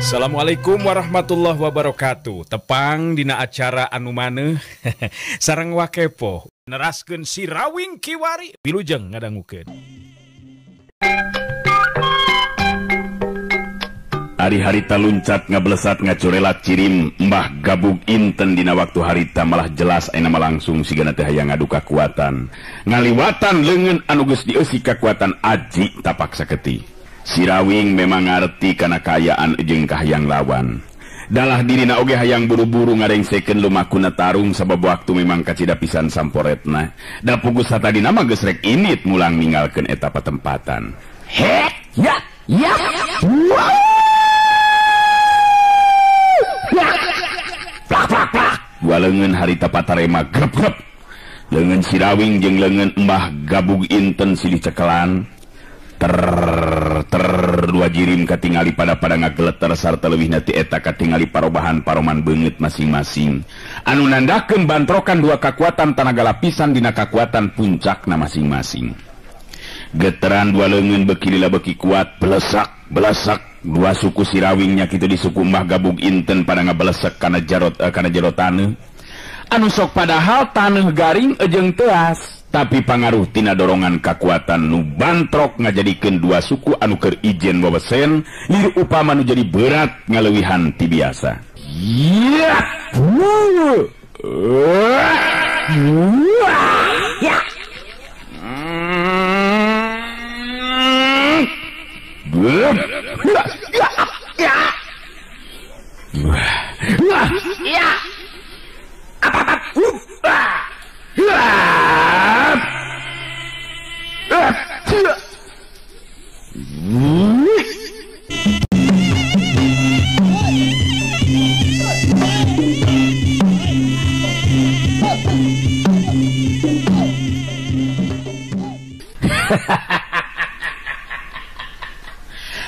Assalamualaikum warahmatullahi wabarakatuh. Tepang dina acara anu maneuh sareng wakepo neraskeun Sirawing Kiwari wilujeng ngadangukeun. Ari harita luncat ngablesat ngacurelat cirim Mbah Gabug Inten dina waktu harita malah jelas ayeuna mah langsung sigana teh hayang ngadu kakuatan. Ngaliwatan leungeun anu geus dieusi kakuatan aji tapak saketi. Sirawing memang ngarti kana kaayaan jeung kahayang lawan. Dalah dirina oge hayang buru-buru ngarengsekeun lumakuna tarung sabab waktu memang kacida pisan samporetna. Da pugus satadina mah geus rek init mulang ninggalkeun eta patempatan. Hek ya ya. Plak plak plak. Dua leungeun harita patarema grep-grep. Leungeun Sirawing jeung leungeun Mbah Gabug Inten silih cekelan. Ter ter dua jirim katingali pada-pada ngageleter sarta leuwihna ti eta katingali parobahan paroman beungeut masing-masing anu nandakeun bantrokan dua kakuatan tanaga lapisan dina kakuatan puncakna masing-masing. Geteran dua leungeun beuki lila beuki kuat, belesak belesak dua suku Sirawingnya kitu di suku Mbah Gabug Inten pada ngabelesek kana jarot kana jero taneuh anu sok padahal taneuh garing jeung teas. Tapi pangaruh tina dorongan kakuatan nu bantrok ngajadikeun dua suku anu keur ijen wawesen lir upama nu jadi berat ngaleuwihan ti biasa. Ya.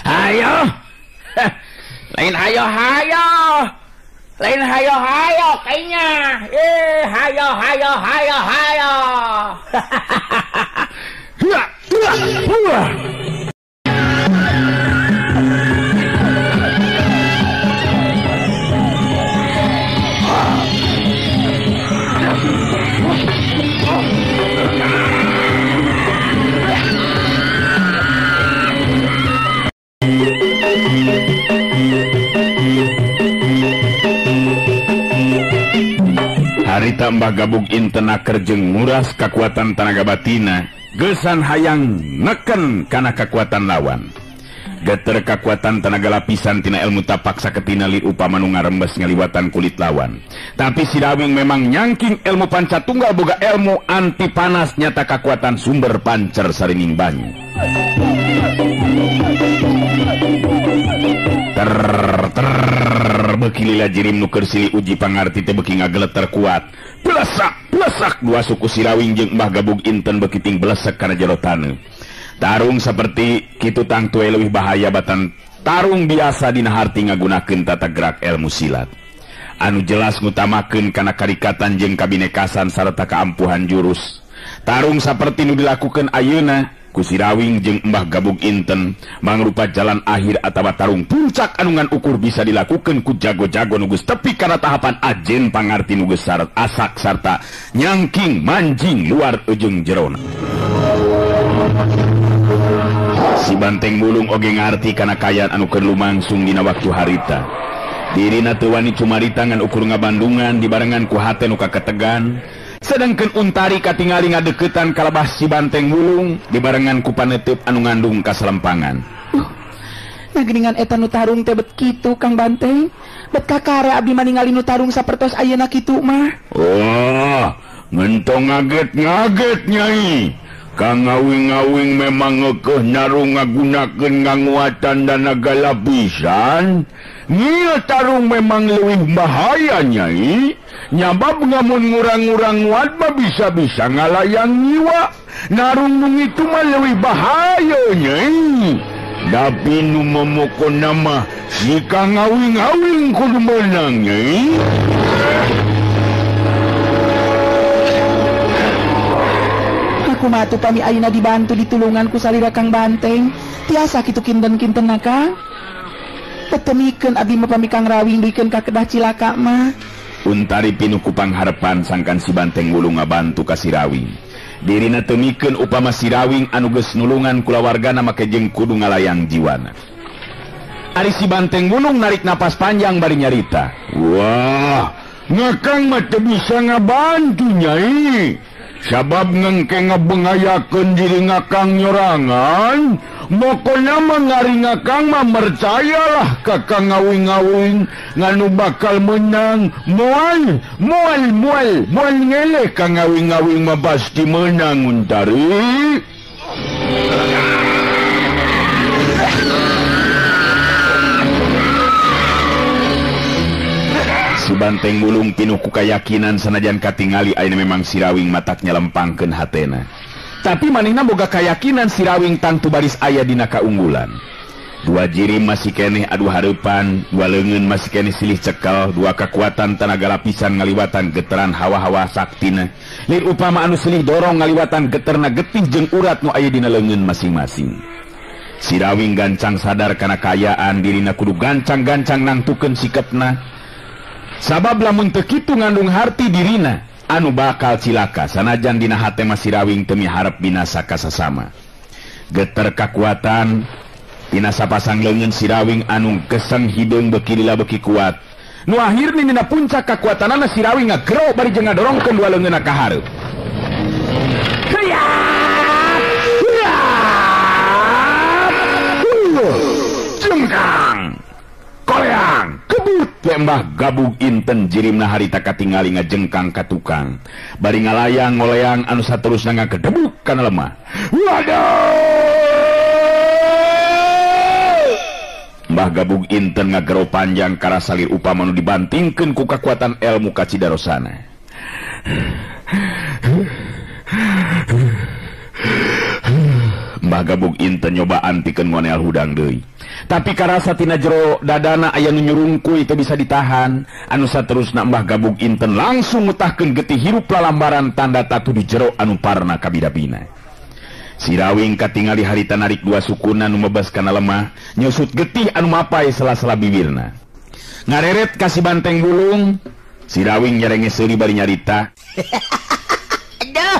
Ayo, lain hayo hayo, lain hayo hayo kayaknya, hayo hayo hayo hayo. Harita Mbah Gabug Inten aker jeung nguras kakuatan tanaga batina gesan hayang neken kana kakuatan lawan. Geter kakuatan tenaga lapisan tina ilmu tapak saketina li upama nu ngarembes ngaliwatan kulit lawan. Tapi Sirawing memang nyangking ilmu panca tunggal boga ilmu anti panas nyata kakuatan sumber pancer sarining banyu. Ter ter beuki lila jirim nu keur silih uji pangarti teh beuki ngageleter kuat. Belesak belesak dua suku Sirawing jeung Mbah Gabug Inten beuki ting belesek kana jero taneuh. Tarung seperti kitu tangtu leuwih bahaya batan tarung biasa dina harti ngagunakeun tata gerak ilmu silat. Anu jelas ngutamakeun kana karikatan jeung kabinekasan sarta kaampuhan jurus. Tarung saperti nu dilakukeun ayeuna ku Sirawing jeung Mbah Gabug Inten mangrupa jalan akhir atawa tarung puncak anu ngan ukur bisa dilakukeun ku jago-jago nu geus tepi kana tahapan ajen pangarti nu geus syarat asak sarta nyangking manjing luar ujung jerona. Si Banteng Bulung oge ngarti kana kaayaan anu keur lumangsung dina waktu harita. Dirina teu wani cumarita ngan ukur ngabandungan dibarengan ku hate nu kaketegan. Sedangkeun Untari katingali ngadeukeutan kalabah si Banteng Bulung dibarengan ku paneuteub anu ngandung kasalempangan. Nah geuningan eta nu tarung teh bet kitu Kang Banteng. Bet kakara abdi mah ningali nu tarung sapertos ayeuna kitu mah. Oh, ngentong ngaget-ngaget nyai. Kang ngawing-ngawing memang ngekeh narung ngagunakeun nganguatan danaga lapisan. Ngieu tarung memang leuwih bahaya nyai. Nyabab ngamun ngurang-ngurang nguat mah bisa-bisa ngalayang nyiwa. Narung nu ngitu mah leuwih bahaya nyai. Tapi nu momokona mah si Kang ngawing-ngawing kudu meunang nyai. Kumaha atuh pami ayeuna dibantu ditulungan ku salira Kang Banteng. Tiasa kitu kinten-kintenna Kang? Tetemikeun abdi mah pami Kang Rawing duikeun ka kedah cilaka mah. Untari pinuh ku pangharepan sangkan si Banteng Wulung ngabantu ka si Rawing. Dirina temikeun upama si Rawing anu geus nulungan kulawargana make jeung kudu ngalayang jiwana. Ari si Banteng Wulung narik napas panjang bari nyarita. Wah, ngakang mah teu bisa ngabantu nyai. Sabab ngengke ngabengayakeun diri ngakang nyorangan, mokona mah ngari ngakang mah percayalah ka Kang Ngawing-ngawing nganu bakal menang. Moal moal moal moal ngeleh Kang Ngawing-ngawing mah pasti menang Untari. Si Banteng Wulung pinuh ku kayakinan sanajan katingali ayeuna memang si Rawing mataknya lempangkeun hatena. Tapi manehna boga kayakinan si Rawing tangtu baris aya dina kaunggulan. Dua jirim masih keneh adu hareupan, dua leungeun masih keneh silih cekel, dua kekuatan tenaga lapisan ngaliwatan geteran hawa-hawa saktina. Lir upama anu silih dorong ngaliwatan geterna getih jeung urat nu aya dina leungeun masing-masing. Si Rawing gancang sadar kana kaayaan dirina kudu gancang-gancang nangtukeun sikepna. Sabab lamun teu kitu ngandung harti dirina anu bakal cilaka sanajan dina hate mah si Rawing teu miharep binasa ka sasama. Geter kakuatan dina sapasang leungeun si Rawing anu geseng hideung beuki lila beuki kuat. Nu akhirna dina puncak kakuatanana si Rawing ngagero bari jeung ngadorongkeun dua leungeunna ka hareup. Jengkang koleang kebut Mbah Gabug Inten jirimna harita katingali ngajengkang ka tukang bari ngalayang ngoleang anu saterusna ngagedebuk kana lemah. Waduh! Mbah Gabug Inten ngagero panjang karasalir upama nu dibantingkeun ku kakuatan elmu ka Cidarosana. Mbah Gabug Inten nyobaan pikeun ngonel hudang deui. Tapi karasa tina jero dadana aya nu nyurungkuy teu bisa ditahan. Anu saterusna Mbah Gabug Inten langsung mutahkeun getih hirup lalambaran tanda tatu di jero anu parna kabidabina. Si Rawing katingali harita narik dua sukuna nu mebas kana lemah, nyusut getih anu mapai sela-sela bibirna. Ngareret ka si Banteng Wulung, si Rawing nyerenge seuri bari nyarita. Aduh.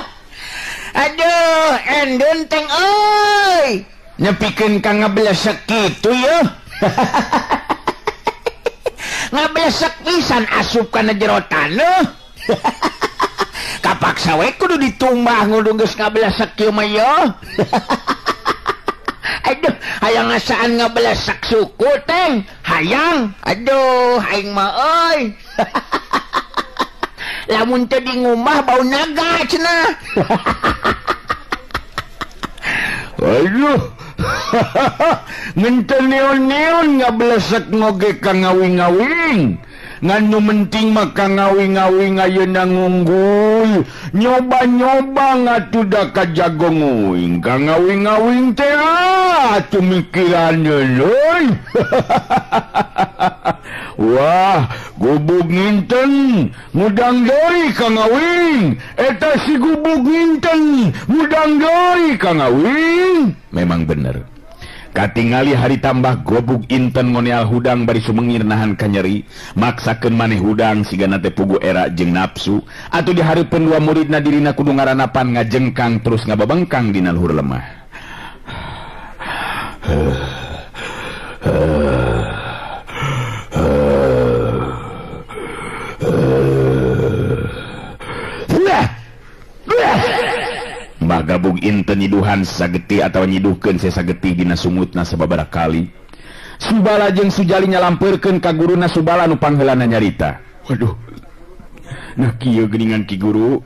Aduh, endun teng euy. Nyepikeun ka ngablesek kitu yeuh. Ngablesek pisan asup kana jero taneuh. Kapaksa we kudu ditumbah ngudung geus ngablesek kieu mah yeuh. Aduh, hayang ngasaan ngablesek suku teng. Hayang. Aduh, aing mah euy. Lamun teu di ngumah bau naga cenah. Aduh. Ngenten neon-neon ngablesek ngoge ka ngawing-ngawing. Ngan nu penting mah ka ngawing-ngawing ayeuna ngunggul. Nyoba-nyoba ngatuda ka jago nguing. Ka ngawing-ngawing teh atuh mikiran euy. Wah, gubug nginten ngudang deui ka ngawing. Eta si gubug nginten ngudang deui ka ngawing. Memang bener. Katingali hari tambah gobug Inten ngoneal hudang bari sumengir nahan kanyeri, maksakeun maneh hudang sigana teh pugu era jeung nafsu atuh dihareupeun dua muridna dirina kudu ngaranapan ngajengkang terus ngababengkang dina luhur lemah. Mbah Gabug Inten nyiduhan sagetih atawa nyiduhkeun sagetih dina sungutna sababaraha kali. Subala jeung Sujali nyalampeurkeun ka guruna Subala nu pangheulana nyarita. Waduh. Nah kieu geuningan ki guru.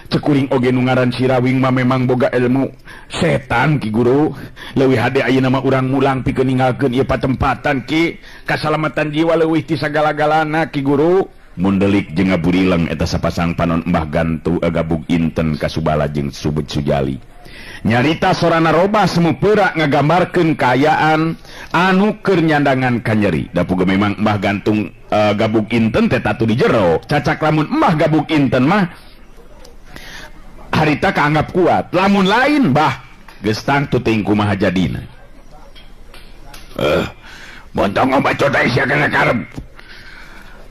Cekuring oge nu ngaran si Rawing mah memang boga ilmu setan ki guru. Leuwih hade ayeuna mah urang mulang pikeun ninggalkeun ieu patempatan ki. Kasalamatan jiwa leuwih ti sagala-galana ki guru. Mundelik jeung ngaburileng eta sapasang panon Mbah Gantu Gabug Inten ka Subala jeung Subud Sujali. Nyarita sorana robah semu peurak ngagambarkeun kaayaan anu keur nyandangan kanyeri. Da puga memang Mbah Gantung Gabug Inten teh tatu di jero. Cacak lamun Mbah Gabug Inten mah harita kaanggap kuat. Lamun lain bah geus tangtu teuing kumaha jadina. Mun tong ngabacot ai sia kana karep.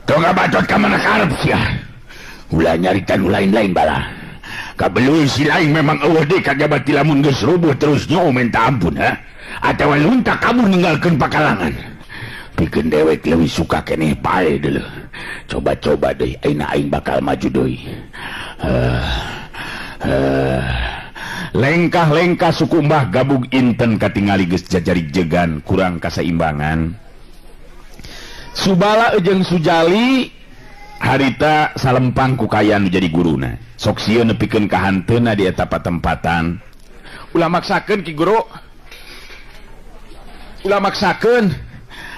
Tong ngabacot ka mana karep sia. Ulah nyarita nu lain-lain bala. Kabelui si lain memang eueuh deui kajaba ti lamun geus rubuh terus nyo minta ampun ha. Atawa lunta kabur ninggalkeun pakalangan. Pikeun dewek leuwih suka keneh pae deuleuh. Coba-coba deui ayeuna aing bakal maju deui. Lengkah-lengkah suku Mbah Gabug Inten katingali geus jajari jegan kurang kasaimbangan. Subala jeung Sujali harita salempang ku kaya nu jadi guruna. Sok sieun nepikeun ka hanteuna di eta patempatan. Ulah maksakeun Ki Guru. Ulah maksakeun.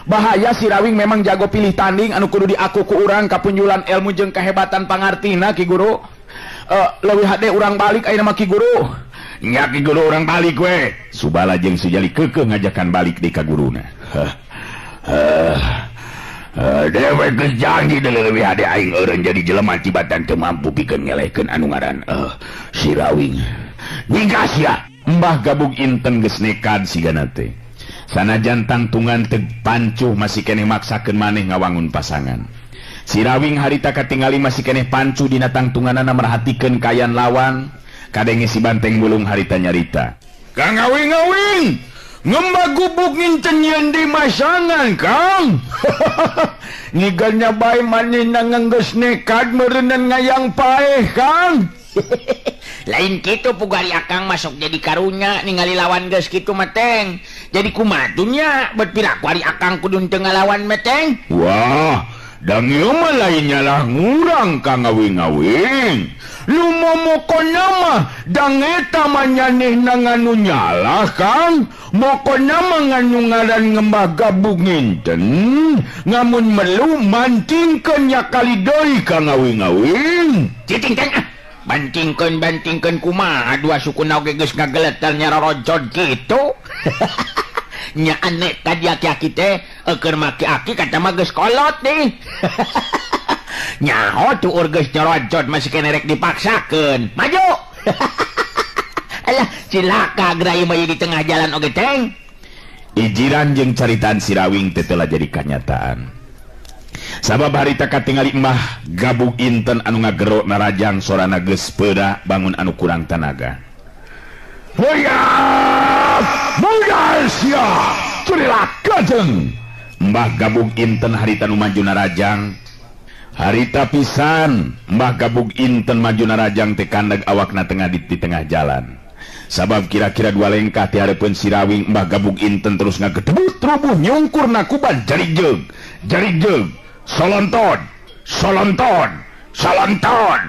Bahaya si Rawing memang jago pilih tanding anu kudu diaku ku urang kapunjulan ilmu jeung kehebatan pangartina Ki Guru. Leuwih hade urang balik ayeuna mah Ki Guru. Nya Ki Guru urang balik we. Subala jeung Sujali keukeuh ngajakan balik di ka guruna. Dewek geus janji deuleu leuwih hade aing eureun jadi jelema tibatan teu mampu pikeun ngelehkeun anu ngaran si Rawing. Nyingkas sia. Mbah Gabug Inten geus nekad sigana teh. Sanajan tangtungan teu pancuh masih keneh maksakeun maneh ngawangun pasangan. Si Rawing harita katingali masih keneh pancuh dina tangtunganana merhatikeun kayan lawan. Kadenge si Banteng Bulung harita nyarita. Kang Awing-awing, ngembah gubuk nginten nyeun di masangan, Kang. Nyigannya bae manehna geus nekad meureunnan ngayang paeh, Kang. Lain kitu pugari akang masuk jadi karunya ningali lawan geus kitu mah teng. Jadi kumaha nya bet piraku ari akang kudu teu ngalawan mah teng. Wah, dang ieu mah lain nyalah ngurang Kang Awing-awing. Lu momokona mah dang eta mah nyanehna nganu nyalah Kang. Mokona mah nganu ngaran Ngembah Gabug Nginten. Ngamun melu mantingkeun nya kali deui Kang Awing-awing. Cicing teng ah. Bantingkeun kumaha dua sukuna oge geus ngageleter nyarorojod kitu. Nya aneh tadi aki-aki teh eukeun maki aki kata mah geus kolot nih. Nyaho tuur geus nyorojod masih kene rek dipaksakeun. Maju. Alah cilaka geura ieu mah di tengah jalan oge teng. Ijiran jeung caritaan si Rawing teh telah jadi kanyataan. Sabab harita katingali Mbah Gabug Inten anu ngagero narajang sorana geus peura bangun anu kurang tanaga. Hoyap! Budal sia! Curilah kajeng! Mbah Gabug Inten harita nu maju narajang. Harita pisan Mbah Gabug Inten maju narajang teh kandag awakna tengah di tengah jalan. Sabab kira-kira dua lengkah ti hareupeun si Rawing Mbah Gabug Inten terus ngagedebut rubuh nyungkur nakuban jari jeug, jari jeug. Solonton, solonton, solonton,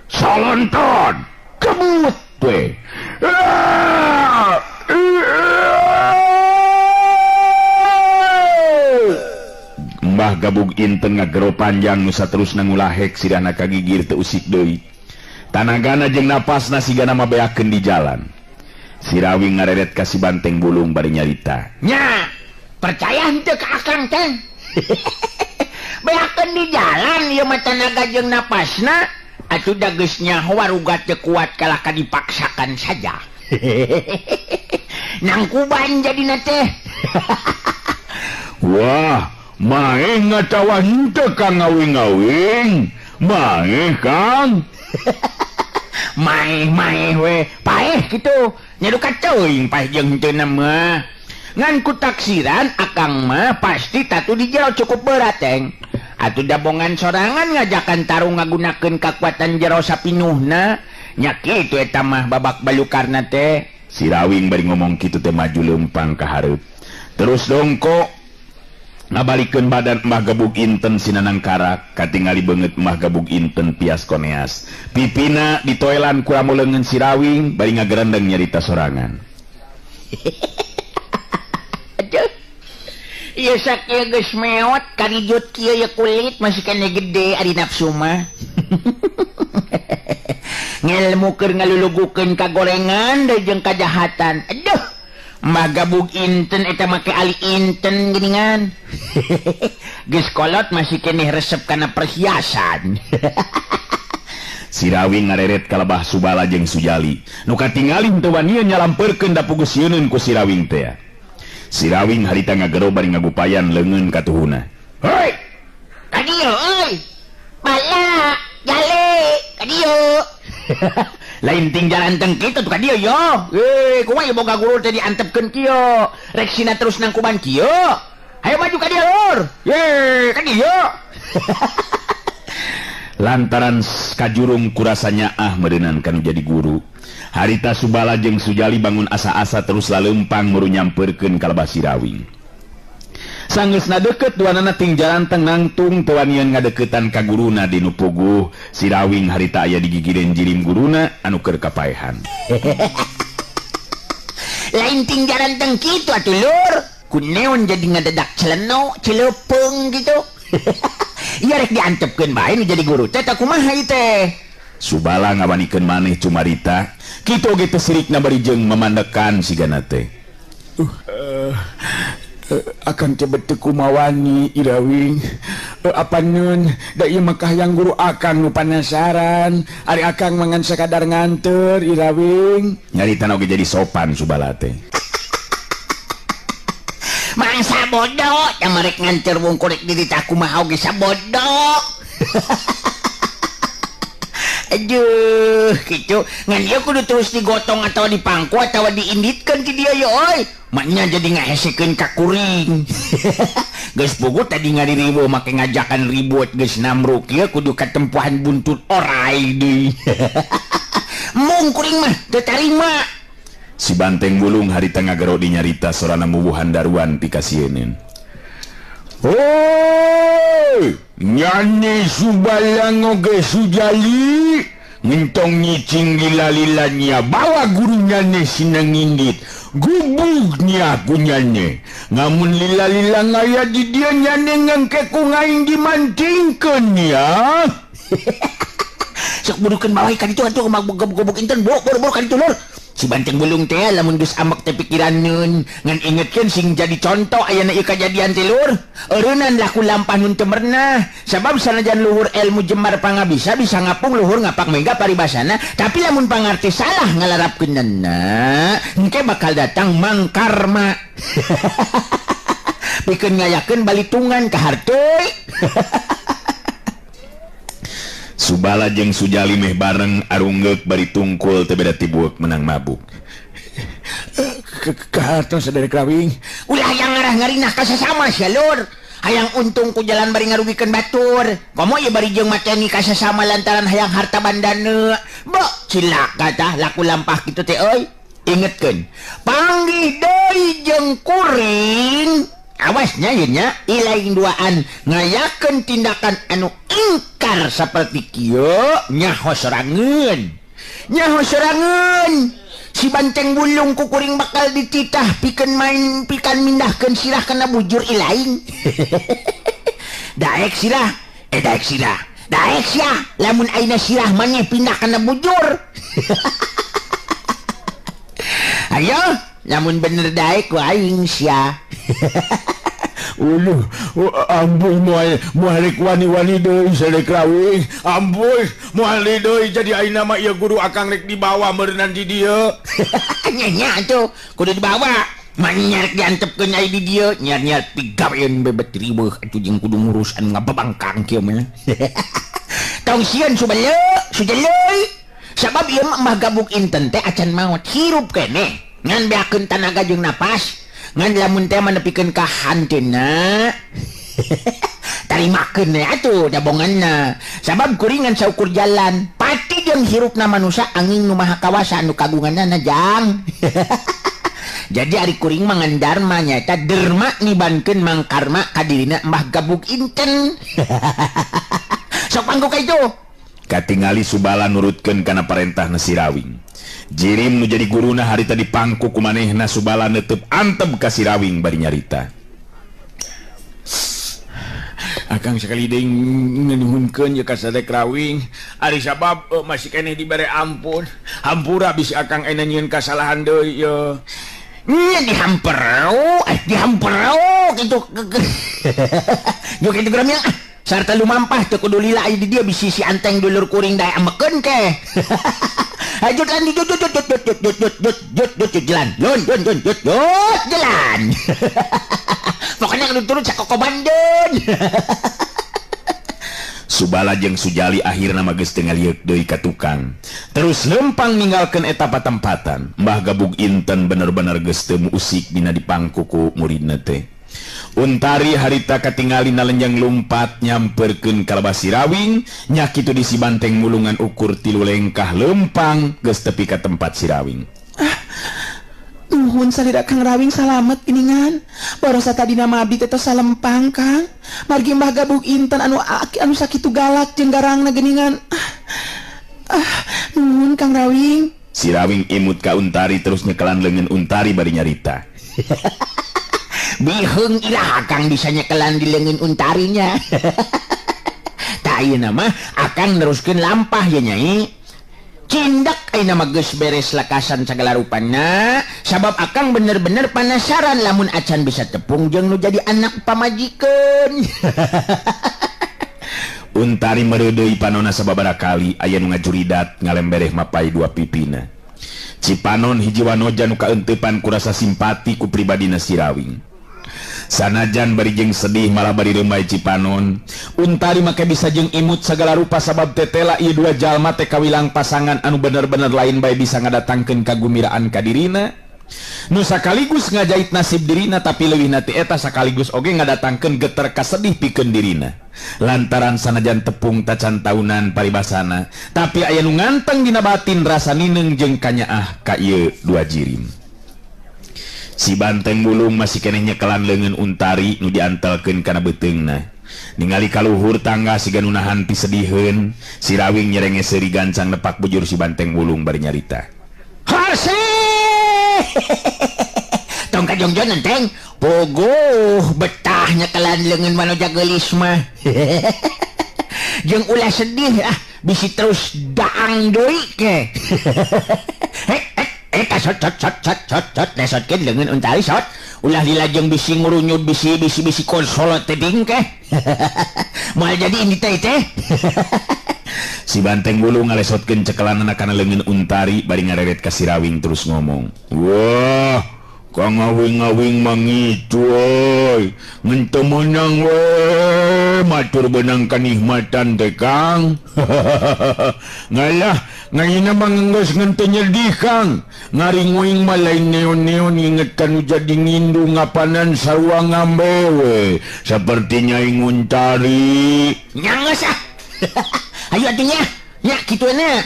solonton, kebut we. Mbah Gabug Inten ngagero panjang nu saterusna ngulahek sidana kagigir teu usik deui. Tanagana jeung napasna sigana mah beakeun di jalan. Si Rawing ngareret ka si Banteng Bulung bari nyarita. Nya, percaya henteu ka akang teh. Beakeun di jalan ieu mah tanaga jeung napasna atuh da geus nyaho warugat teu kuat kalah ka dipaksakan saja. Nangkuban jadina teh. Wah, maeh ngatawa henteu Kang Awing-awing. Maeh Kang. Maeh-maeh we, paeh kitu. Nya duka teuing paeh jeung henteu mah. Ngan ku taksiran akang mah pasti tatu di jero cukup berat teng. Atuh dabongan sorangan ngajakan tarung ngagunakeun kakuatan jero sapinuhna. Nya kitu eta mah babak balukarna teh. Si Rawing bari ngomong kitu teh maju leumpang ka hareup. Terus dongko ngabalikeun badan Mbah Gabug Inten sinanang karak katingali beungeut Mbah Gabug Inten pias koneas. Pipina ditoelan ku ramu leungeun si Rawing bari ngagerendeng nyarita sorangan. Aduh. Ieu sakieu geus meot karijut kieu ye kulit masih kene gede ari nafsu mah. Ngelmu keur ngalulugukeun kagorengan deui jeung kajahatan. Aduh. Mbah Gabug Inten eta make ali inten geuningan. Geus kolot masih keneh resep kana perhiasan. Si Rawing ngareret kalebah Subala jeung Sujali. Nu katingali teu wanian nyalampeurkeun da puguh sieuneun ku si Rawing teh. Sirawing harita ngagero bari ngagupayan leungeun katuhuna. Hoi! Ka dieu euy. Bala, jale, ka dieu. Lain ting jalan teng kitu ka dieu yo. Kumaha ieu boga guru teh diantepkeun kieu. Rek sina terus nangkuban kieu. Hayo maju ka dieu lur. Ye, ka dieu. Lantaran kajurung kurasanya ah meureunan kanu jadi guru. Harita Subala jeung Sujali bangun asa-asa terus laleumpang muru nyampeurkeun ka lebah Sirawing. Sanggeusna deukeut duanana ting jalan teng nangtung teu wanian ngadeukeutan ka guruna di nu puguh. Sirawing harita aya digigireun jirim guruna anu keur kapaehan. Lain ting jalan teng kitu atuh lur. Kuneon jadi ngadedak celeno, celepeung gitu. Ieu rek diantepkeun bae nu jadi guru teh tah kumaha ieu teh? Subala ngawanikeun maneh cumarita, kitu oge teu sirikna bari jeung memandekan sigana teh. Akan teh beteu kumawani Irawing. Apaneun da ieu mah kahayang guru akang nu panasaran. Ari akang mangan sakadar nganteur Irawing. Nyaritana oge jadi sopan Subala teh. Mangsa bodoh, yang merek nganteur wungkur rek diri tah kumaha oge sabodoh. Aduh, gitu. Ngan ieu kudu terus digotong atau dipangku atau diinditkeun ti dieu ye euy. Maknya jadi ngahesekeun ka kuring. Geus puguh tadi ngaririweuh make ngajakan ribut geus namruk ieu kudu katempuhan buntut orai deui. Mung kuring mah teu tarima. Si banteng bulung harita ngagero dinyarita sorana mubuhan daruan pikasieun. Hoi, nyane Subala oge Sujali ngentong nyicing lila-lilanya bawa guru nyane sinang indit gubugnya ku nyane ngamun lila-lila ngaya di dia nyane ngangke ku ngaing dimantingkeun ya. Sok burukeun bawa ka ditu atuh gobok inten boro-boro ka ditu lur. Si banteng bulung teh lamun geus amek teh pikiraneun ngan ingetkeun sing jadi contoh ayana ieu kajadian teh lur. Eureunnan laku lampah nun teu merenah sabab sanajan luhur ilmu jemar pangabisa bisa ngapung luhur ngapak mega paribasana, tapi lamun pangarti salah ngalarapkeunana engke bakal datang mangkarma. Pikeun ngayakeun balitungan ka harteuy. Subala jeung Sujali meh bareng arunggeuk bari tungkul teu beda tibueuk menang mabuk. Kahartos saderek Rawing. Ulah yang ngarah ngarinah ka sasama sia lur. Hayang untung ku jalan bari ngarugikeun batur. Komo ieu bari jeung mateni ka sasama lantaran hayang harta bandana. Bok cilaka tah laku lampah kitu teh euy. Ingetkeun, panggih deui jeung kuring. Awasnya ieu nya ilaing duaan ngayakeun tindakan anu ingkar saperti kieu nyaho sorangeun. Nyaho sorangeun. Si banteng bulung ku kuring bakal dititah pikeun main pikan mindahkeun sirah kana bujur ilaing. Daek sirah, daek sirah. Daek sia, lamun ayeuna sirah maneh pindah kana bujur. Ayo, lamun bener daek ku aing sia. Uluh, ampuh moal rek wani-wani deui saderek Rawing. Ampuh moal deui jadi ayeuna mah ieu guru akang rek dibawa meureunnan di dieu. Nya nya atuh kudu dibawa. Manyar rek diantepkeun aya di dieu, nyar-nyar pigaweun bebet riweuh atuh jeung kudu ngurus anu ngababangkang kieu mah. Tong sieun Subala, Sujali. Sabab ieu mah Mbah Gabug inten teh acan maot hirup keneh. Ngan beakeun tanaga jeung napas. Ngan lamun teh manepikeun ka hanteuna tarimakeun we atuh dabonganna sabab kuringan saukur jalan pati jeung hirupna manusa angin nu maha kawasa anu kagunganna jang. Jadi ari kuring mah ngan dharma nyaeta derma nibankeun mangkarma ka dirina Mbah Gabug inten. Sok pangku ka itu. Katingali Subala nurutkeun kana parentahna Sirawing. Jirim nu jadi guruna harita dipangku ku manehna Subala neuteub antep ka Sirawing bari nyarita. Akang sekali deui nganuhunkeun ye ka saderek Rawing. Ari sabab masih keneh dibere ampun. Hampura bisi akang ayeuna nyieun kasalahan deui ye. Nya dihamperau, dihamperau kitu. Jeung kitu geura sarta lumampah teu kudu lila aya di dieu bisi si anteng dulur kuring dae amekeun ke. Hayu jalan jut jut jut jut jut jut jut jut jut jut jalan. Lun lun lun jut jut jalan. Pokoknya kudu turun sakokobandeun. Subala jeung Sujali akhirna mah geus teu ngalieuk deui ka tukang. Terus lempang ninggalkeun eta patempatan. Mbah Gabug Inten bener-bener geus teu usik dina dipangku ku muridna teh. Untari harita katingali nalenjang lumpat nyamperkeun ka lebah Sirawing, nya kitu di si Banteng Mulungan ukur 3 lengkah lempang geus tepi ka tempat Sirawing. Ah, nuhun salira Kang Rawing salamet geuningan. Borosa tadina mah abdi teh tos salempang Kang. Margi Mbah Gabug Inten anu anu sakitu galak jeung garangna geuningan. Ah, nuhun Kang Rawing. Sirawing imut ka Untari terus nyekelan leungeun Untari bari nyarita. Biheung ilah akang bisa nyekelan di leungeun Untarinya. Tah ayeuna mah akang neruskeun lampah ya Nyai. Cindak ayeuna mah geus beres lakasan sagala rupana, sabab akang bener-bener panasaran lamun acan bisa tepung jeung nu jadi anak pamajikeun. Untari meureudeuy panona sababaraha kali aya nu ngajuridat ngalembereh mapai dua pipina. Cipanon hiji wanoja nu kaeuntepan ku rasa simpati ku pribadina Sirawing. Sanajan bari jeung sedih malah bari reumai Cipanon. Untari make bisa jeung imut sagala rupa sabab tetela ieu dua jalma teh kawilang pasangan anu bener-bener lain bae bisa ngadatangkeun kagumiraan ka dirina. Nu sakaligus ngajait nasib dirina tapi leuwihna ti eta sakaligus oge ngadatangkeun geter kasedih pikeun dirina. Lantaran sanajan tepung tacan taunan paribasana, tapi aya nu nganteng dina batin rasa nineung jeung kanyaah ka ieu dua jirim. Si Banteng Bulung masih keneh nyekelan leungeun Untari nu diantelkeun kana beuteungna. Ningali kaluhur tangga siga nu nahan pisediheun, Sirawing nyerenge seuri gancang nepak bujur si Banteng Bulung bari nyarita. Harse! Tong kajongjonan teng, pogoh betah nyekelan leungeun manoja geulis mah. Jeung ulah sedih ah, bisi terus daang deui ke. Eta sot sot sot sot sot sot lesotkeun leungeun Untari sot. Ulah dilajeng bisi ngurunyut bisi bisi bisi konsolot teh ding ke. Moal jadi ini teh teh. Si Banteng Bulung ngalesotkeun cekelanana kana leungeun Untari bari ngareret ka Sirawing terus ngomong. Wah, kang ngawing-ngawing mangitu euy. Ngan teu meunang we matur beunang kanikmatan teh Kang. Ngalah ngayina mah geus ngan teu nyedih Kang. Ngaringuing mah lain neon-neon inget kanu jadi ngindu ngapanan sarua ngambe we. Saperti Nyai Untari. Nya geus ah. Hayu atuh nya. Nya kitu na.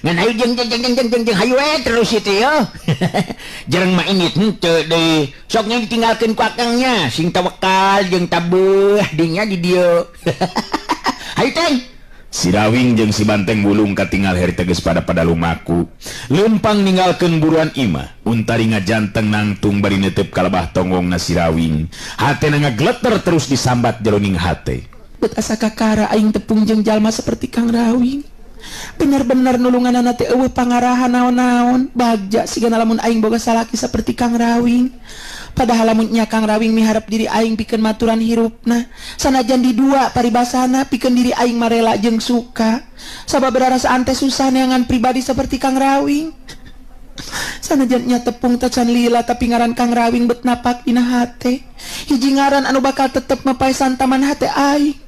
Ngan hayu jeung jeung jeung jeung jeung jeung hayu we terus itu yo. Jereng mah init henteu deui. Sok nya ditinggalkeun ku akang nya, sing tawakal jeung tabeuh dinya di dieu. Hayu teh. Sirawing jeung si Banteng Bulung katingal harita geus pada lumaku. Lempang ninggalkeun buruan imah. Untari ngajanteng nangtung bari neuteup ka lebah tonggongna Sirawing. Hatena ngagleter terus disambat jeroning hate. Bet asa kakara aing tepung jeung jalma seperti Kang Rawing. Bener-bener nulunganana teh eueuh pangarahan naon-naon. Bagja sigana lamun aing boga salaki seperti Kang Rawing. Padahal lamun nya Kang Rawing miharep diri aing pikeun maturan hirupna. Sanajan di dua paribasana pikeun diri aing marela jeung suka. Sabab rarasaan teh susah neangan pribadi seperti Kang Rawing. Sanajan nya tepung tacan lila tapi ngaran Kang Rawing bet napak dina hate. Hiji ngaran anu bakal tetep mapaesan taman hate aing.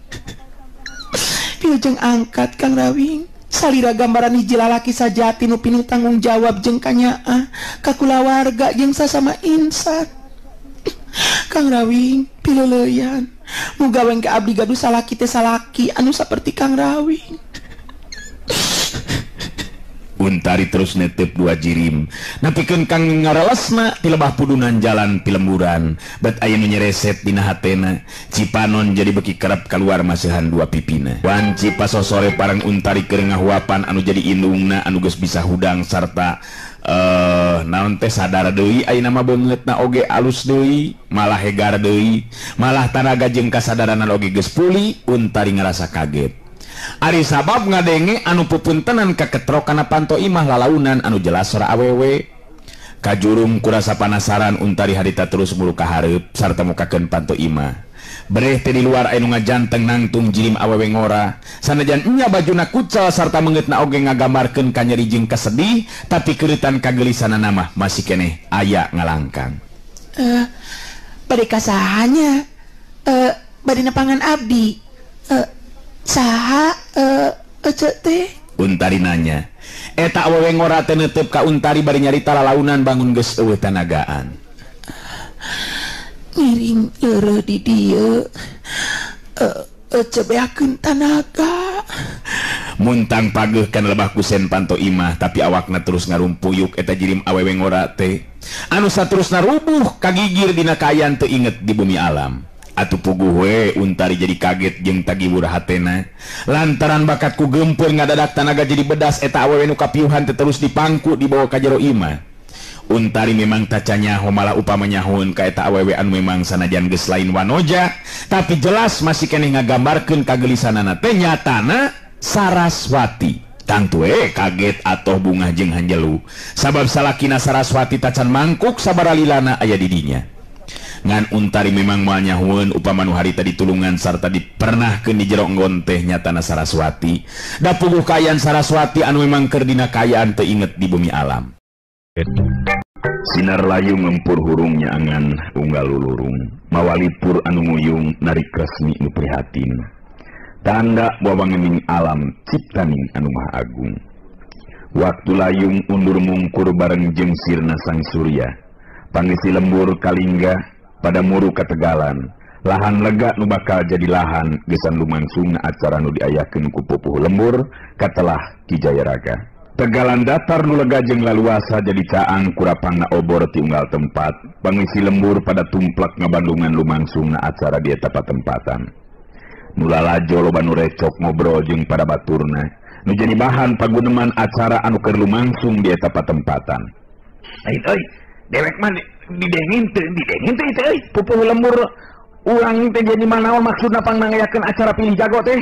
Pilujeng angkat Kang Rawing. Salira gambaran hiji lalaki sajati nu pinuh tanggung jawab jeung kanyaah ka kulawarga jeung sasama insan. Kang Rawing pileuleyan. Muga we ka abdi gaduh salaki teh salaki anu saperti Kang Rawing. Untari terus netep dua jirim. Napikeun kang ngaralesna ti lebah pudunan jalan pilemburan. Bet aya nu nyereset dina hatena. Cipanon jadi beki kerap keluar masihan dua pipina. Wanci pasosore parang Untari keur ngahuapan anu jadi indungna anu geus bisa hudang sarta naon teh sadar deui ayeuna mah beungeutna oge alus deui, malah hegar deui, malah tanaga jeung kasadaran oge geus pulih. Untari ngarasa kaget. Ari sabab ngadenge anu pupuntenan kaketrok kana panto imah lalaunan anu jelas sora awewe. Kajurung kurasa panasaran Untari harita terus mulu ka hareup sarta mukakeun panto imah. Bereh teh di luar aya nu ngajanteng nangtung jirim awewe ngora. Sanajan nya bajuna kucal sarta meungeutna oge ngagambarkeun ka nyeri jeung kasedih, tapi keureutan kagelisanana mah masih keneh aya ngalangkang. Bade kasahanya? Bade nepangan abdi. Saha ece teh? Untari nanya. Eta awewe ngora teh neuteup ka Untari bari nyarita lalaunan bangun geus eueuh tanagaan. Ngiring leureuh di dieu ece beakeun tanaga. Muntang pageuh kana lebah kusen panto imah, tapi awakna terus ngarumpuyuk eta jirim awewe ngora teh. Anu saterusna rubuh kagigir dina kaayaan teu inget di bumi alam. Atuh puguh we Untari jadi kaget jeung tagiwur hatena. Lantaran bakatku gempeur ngadadak tanaga jadi bedas eta awewe nu kapiuhan teh terus dipangku dibawa ka jero imah. Untari memang taca nyaho malah upama nyahoeun ka eta awewe anu memang sanajan geus lain wanoja, tapi jelas masih keneh ngagambarkeun kagelisanana teh nyatana Saraswati. Tangtu we kaget atoh bungah jeung hanjelu sabab salakina Saraswati tacan mangkuk sabaralilana aya di dinya. Ngan Untari memang moal nyahoeun upama nu harita ditulungan sarta dipernahkeun di jero enggon teh nyatana Saraswati. Da puguh kaayaan Saraswati anu memang keur dina kaayaan teu inget di bumi alam. Sinar layu ngempur hurung nyaangan unggal lulurung, mawalipur anu nguyung narik resmi nu prihatin. Tanda wawangening alam ciptaning anu maha agung. Waktu layung undur mungkur bareng jeung sirna sang surya, pangisi lembur kalingga pada muru kategalan, lahan lega nu bakal jadi lahan gesan lumangsungna acara nu diayakeun ku pupuh lembur katelah Ki Jayaraga. Tegalan datar nu lega jeung laluasa jadi caang kurapangna obor ti unggal tempat, pangisi lembur pada tumplak ngabandungan lumangsungna acara di eta patempatan. Nu lalajo loba nu recok ngobrol jeung pada baturna, nu jadi bahan paguneman acara anu keur lumangsung di eta patempatan. Lain euy, dewek mah didengin teu teh euy, pupuh lembur urang teh jadi manaon maksudna pangnangayakeun acara pilih jago teh?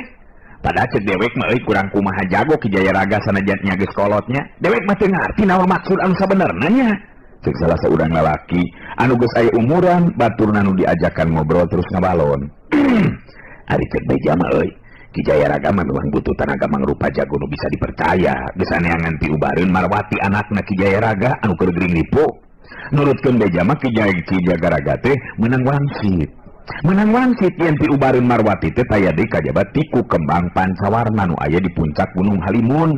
Padahal cek dewek mah euy kurang kumaha jago Ki Jayaraga sanajan nya geus kolotnya. Dewek mah teu ngarti naon maksud anu sabenerna nya. Cek salah saurang lalaki anu geus aya umuran baturna nu diajakan ngobrol terus ngabalon. Ari cek beja mah euy, Ki Jayaraga mah memang butuh tanaga mangrupa jago nu bisa dipercaya. Geus aneangan piubareun Marwati anakna Ki Jayaraga anu keur gering ripu. Nurutkeun beja mah Ki Jayaraga teh meunang wangsit. Menang wangsit yen piubareun Marwati teh taya deui kajaba tiku kembang pancawarna nu aya di puncak Gunung Halimun.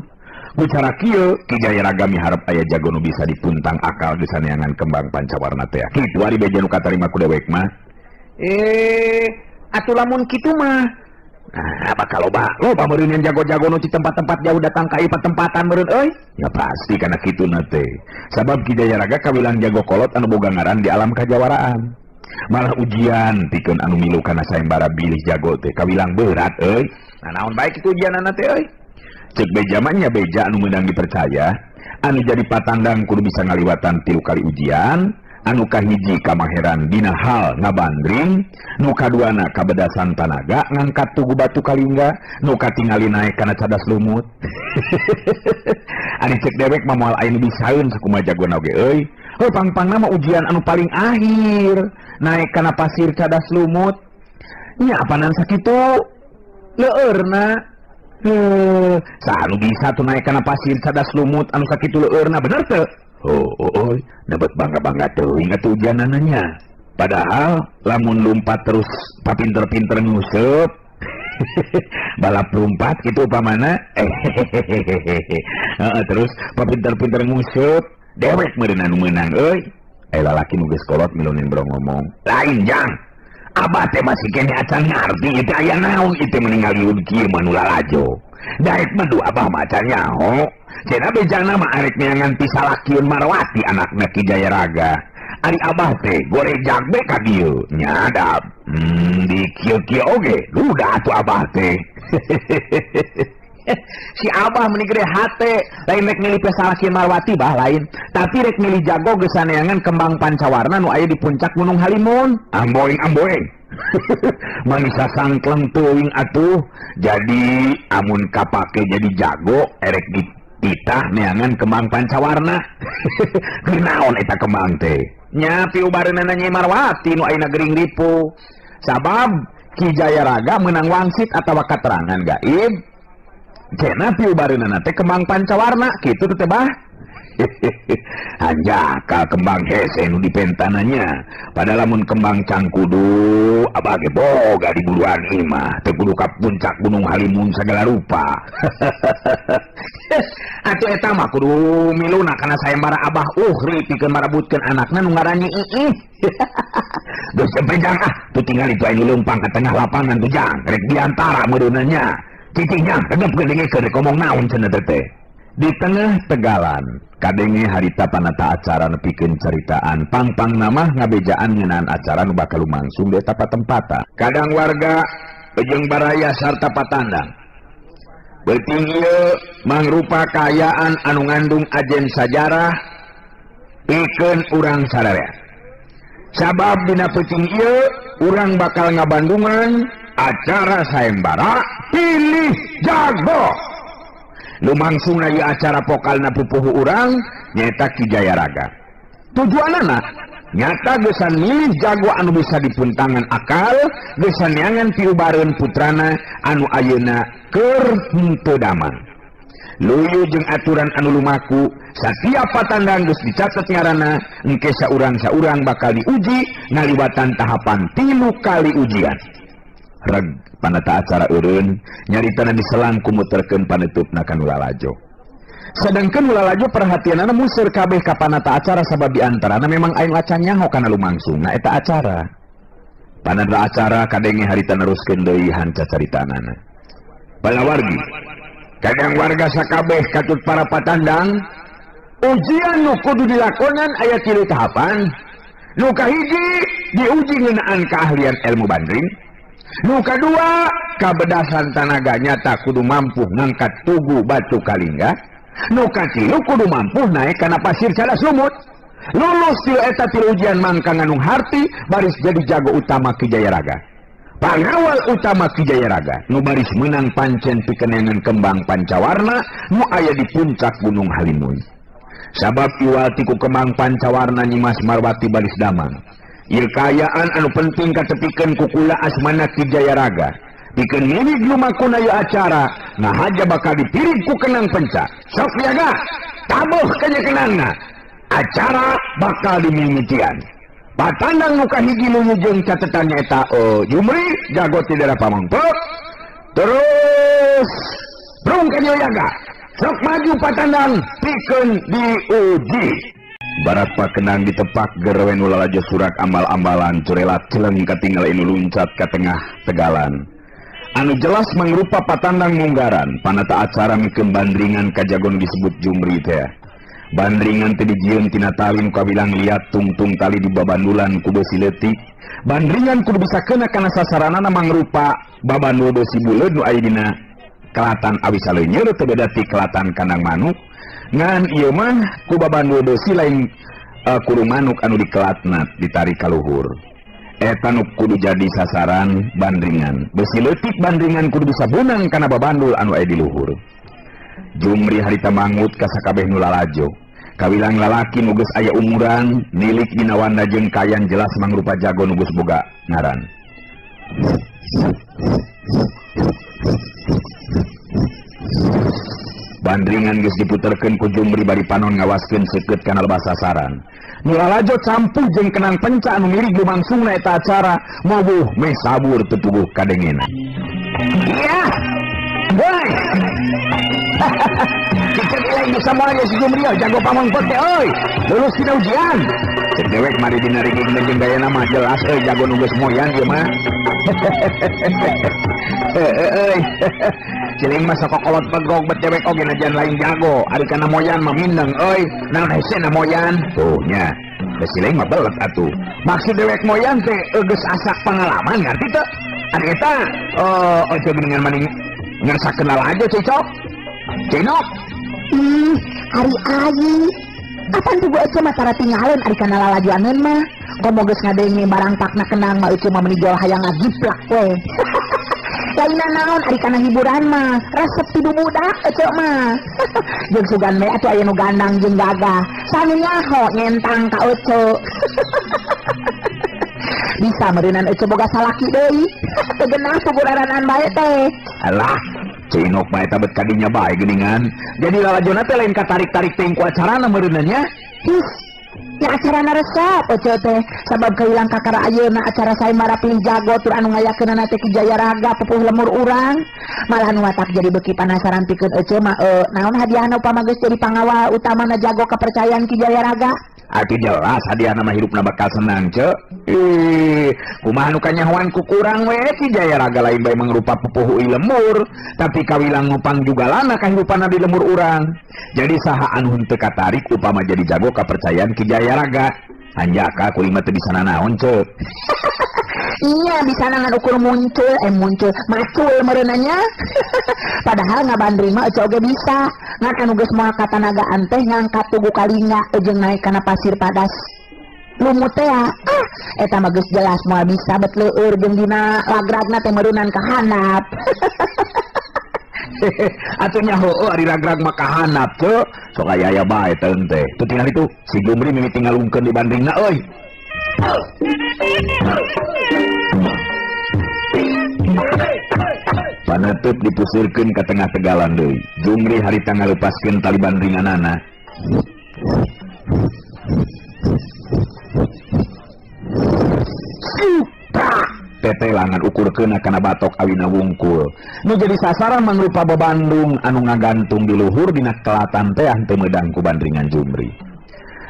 Ku cara kieu Ki Jayaraga miharep aya jago nu bisa dipuntang akal disaneangan kembang pancawarna teh. Kitu ari beja nu katarima ku dewek mah. Atuh lamun kitu mah. Nah, bakal loba loba meureun jago-jago nu di tempat-tempat jauh datang ka ieu patempatan meureun euy. Ya pasti kana kituna teh. Sabab Ki Jayaraga kawilang jago kolot anu boga ngaran di alam kajawaraan. Malah ujian pikeun anu milu kana sayembara bilih jago teh kawilang berat euy. Nah, naon bae kitu ujianana teh euy? Cek beja mah nya beja anu meunang dipercaya, anu jadi patandang kudu bisa ngaliwatan 3 kali ujian, anu kahiji kamaheran dina hal ngabandring, nu kaduana kabedasan tanaga ngangkat tugu batu kalingga, nu katingali naek kana cadas lumut. Ari cek dewek mah moal aya nu bisaeun sakumaha jagona oge euy. Heuh pang-pangna mah ujian anu paling akhir naek kana pasir cadas lumut. Nya apanan sakitu leueurna. Heuh, saha nu bisa tuh naek kana pasir cadas lumut anu sakitu leueurna bener teu? Oh, oh, dapat bangga-bangga teuing atuh ujianana nya. Padahal lamun lumpat terus papinter-pinter nguseup balap lumpat gitu upamana terus papinter-pinter nguseup dewek meureun anu meunang euy. Lalaki nu geus kolot milunin bro ngomong, lain jang, abah teh masih keneh acan ngarti ieu aya naon ieu teh meninggal kieu mah nu lalajo. Daek mah du abah mah acan nyaho. Cenah bejana mah arek neangan pisalakieun Marwati anakna Ki Jayaraga. Ari abah teh gorejag be ka dieu. Nya da di kieu-kieu oge ludah atuh abah teh. Si abah meni gede hate lain rek milih pisalakieun Marwati bah lain, tapi rek milih jago geus saneangan kembang pancawarna nu aya di puncak Gunung Halimun. Amboing amboing. Manisa sangkleng teuing atuh. Jadi amun kapake jadi jago erek dititah neangan kembang pancawarna. Kunaon eta kembang teh? Nya piubareunana Nyi Marwati nu ayeuna gering ripu. Sabab Ki Jayaraga menang wangsit atawa katerangan gaib. Cenah piubareunana teh kembang pancawarna kitu teh bah. Hanjakal kembang hese nu dipentananya. Padahal lamun kembang cangkudu abah ge boga di buruan imah teu kudu ka puncak Gunung Halimun sagala rupa. Atuh eta mah kudu miluna kana sayembara abah Uhri pikeun marebutkeun anakna nu ngaran Nyi Iih. Geus jang ah, tuh tinggal itu anu leumpang ka tengah lapangan tuh jang, rek diantara meureunna nya. Cicing jang, regepkeun dengekeun rek ngomong naon cenah teh. Di tengah tegalan kadenge harita panata acara nepikeun caritaan pangpang namah ngabejaan ngeunaan acara nu bakal lumangsung di eta patempatan. Kadang warga jeung baraya sarta patandang. Beuting ieu mangrupa kaayaan anu ngandung ajen sajarah pikeun urang sadaya. Sabab dina peuting ieu urang bakal ngabandungan acara sayembara pilih jago. Lumangsung ieu acara pokalna pupuhu urang nyaeta Ki Jayaraga. Tujuanana nyata gesan milih jago anu bisa dipuntangan akal, gesan neangan piubareun putrana anu ayeuna keur henteu damang. Luyu jeung aturan anu lumaku, satiap patandang geus dicatet ngaranna, engke saurang-saurang bakal diuji ngaliwatan tahapan 3 kali ujian. Reg panata acara eureun nyaritana diselang ku muterkeun panutupna ka nu lalajo. Sedangkan nu lalajo perhatianana museur kabeh ka panata acara sabab di antarana memang aing acan nyaho kana lumangsungna eta acara. Panata acara kadenge harita neruskeun deui hanca caritanana. Palawargi kadang warga sakabeh katut para patandang, ujian nu kudu dilakonan aya 3 tahapan. Nu kahiji diuji ngeunaan keahlian ilmu bandring. Nu kadua kabedasan tanaga nyata kudu mampu ngangkat tugu batu kalingga. Nu katilu kudu mampu naik kana pasir cadas lumut. Lulus tilu eta tilu ujian mangka nganung harti baris jadi jago utama Ki Jayaraga. Pangawal utama Ki Jayaraga nu baris menang pancen pikenengan kembang pancawarna nu aya di puncak Gunung Halimun. Sabab iwal tiku kembang pancawarna Nyimas Marwati baris damang. Ieu kaayaan anu penting katepikeun ku kula asmana Ki Jayaraga. Pikeun milik lumakuna ieu acara, ngahaja bakal dipirig ku kenang penca. Sok jaga, tabuh kanya kenangna. Acara bakal dimimitian. Patandang nu kahiji luyu jeung catetan nyaeta Jumri jago ti daerah Pamengpeuk. Terus brung ka jaga. Sok maju patandang pikeun diuji. Barat pakenang ditepak gerwen ulalajo surak ambal-ambalan curelat celeng katinggal inu luncat ka tengah tegalan. Anu jelas mangrupa patandang munggaran panata acara mikeun bandringan kajagon disebut Jumri teh. Bandringan teh dijieun tina tali nu kawilang liat tungtung tali di babandulan ku besi leutik. Bandringan kudu bisa kena kana sasaranana mangrupa babandul besi buleud nu aya dina kelatan awi saleunyeur teu beda ti kelatan kandang manuk. Ngan ieu mah ku babandul besi lain kudu manuk anu dikelatna ditarik ka luhur. Eta nu kudu jadi sasaran bandringan. Besi leutik bandringan kudu bisa bunang kana babandul anu aya di luhur. Jumri harita mangut ka sakabeh nu lalajo. Kawilang lalaki nu geus aya umuran nilik dina wanda jeung kayan jelas mangrupa jago nu geus boga ngaran. Bandringan geus diputerkeun ku Jumri bari panon ngawaskeun seukeut kana lebah sasaran. Nu lalajo campuh jeung kenang penca anu mirig lumangsungna eta acara mobuh meh sabur teu puguh kadengena. Iya. Woi. Cicet lain bisa moal si Jumri jago Pamengpeuk teh euy. Lulus dina ujian. Cek dewek mari dina riging jeung gayana mah jelas euy jago nu geus moyan ieu mah. Euy. Ciling mah sakokolot pegog bet dewek oge najan lain jago. Ari kana moyan mah mindeng euy. Naon hese na moyan? Tuh nya. Geus ciling mah belet atuh. Maksud dewek moyan teh geus asak pengalaman ngarti teu? Ari eta oh geuningan maning ngerasa kenal aja cicok. Cinok. Ih, ari ayi. Apan tuh ece mah tara tinggalin ari kana lalajuaneun mah. Komo geus ngadenge barang pakna kenang mah ece mah meuni jual hayang ngagiplak we. Lainna naon ari kana hiburan mah, resep ti budak ece mah. Jeung sugan we atuh aya nu gandang jeung gagah. Sanu nyaho nyentang ka ece. Bisa meureunan ece boga salaki deui. Teu geunah puguraranaan bae teh. Alah, Cinok mah eta bet kadinya bae geuningan. Jadi lalajona teh lain katarik-tarik teuing ku acarana meureunna nya. His, nya acarana resep ece teh sabab kailang kakara ayeuna acara sayembara pilih jago tur anu ngayakeunana teh Ki Jayaraga pupuh lemur urang. Malah nu watak jadi beuki panasaran pikeun ece mah naon hadiahna upama geus jadi pangawal utamana jago kepercayaan Ki Jayaraga. Atuh jelas hadiahna mah hirupna bakal senang ce. Ih, kumaha nu kanyahoan ku kurang we Ki Jayaraga lain bae mangrupa pupuh lemur, tapi kawilang ngupang juga lana kahirupanna di lemur urang. Jadi saha anu henteu katarik upama jadi jago kepercayaan Ki Jayaraga. Hanjaka kuring mah teu bisa nanaon ce. Iya bisa ngan ukur muncul macul meureunanya. Padahal ngabandring mah ece oge bisa. Ngan anu geus moal katanagaan teh ngangkat tugu kalingga jeung naik kana pasir padas. Lumut teh ah eta mah geus jelas moal bisa bet leueur jeung dina lagragna teh meureunan ka handap. Atuh nya heueuh ari ragrag mah ka handap ce. Sok aya-aya bae teh. Tuh tinggal itu si Jumri mimiti ngalungkeun di bandringna euy. Panutup dipusirkeun ka tengah tegalan deui. Jumri harita ngalepaskeun tali bandringanana. Tetelangan ukurkeun kana batok awina wungkul. Nu jadi sasaran mangrupa babandung anu ngagantung di luhur dina kelatan teh teu meudang ku bandringan Jumri.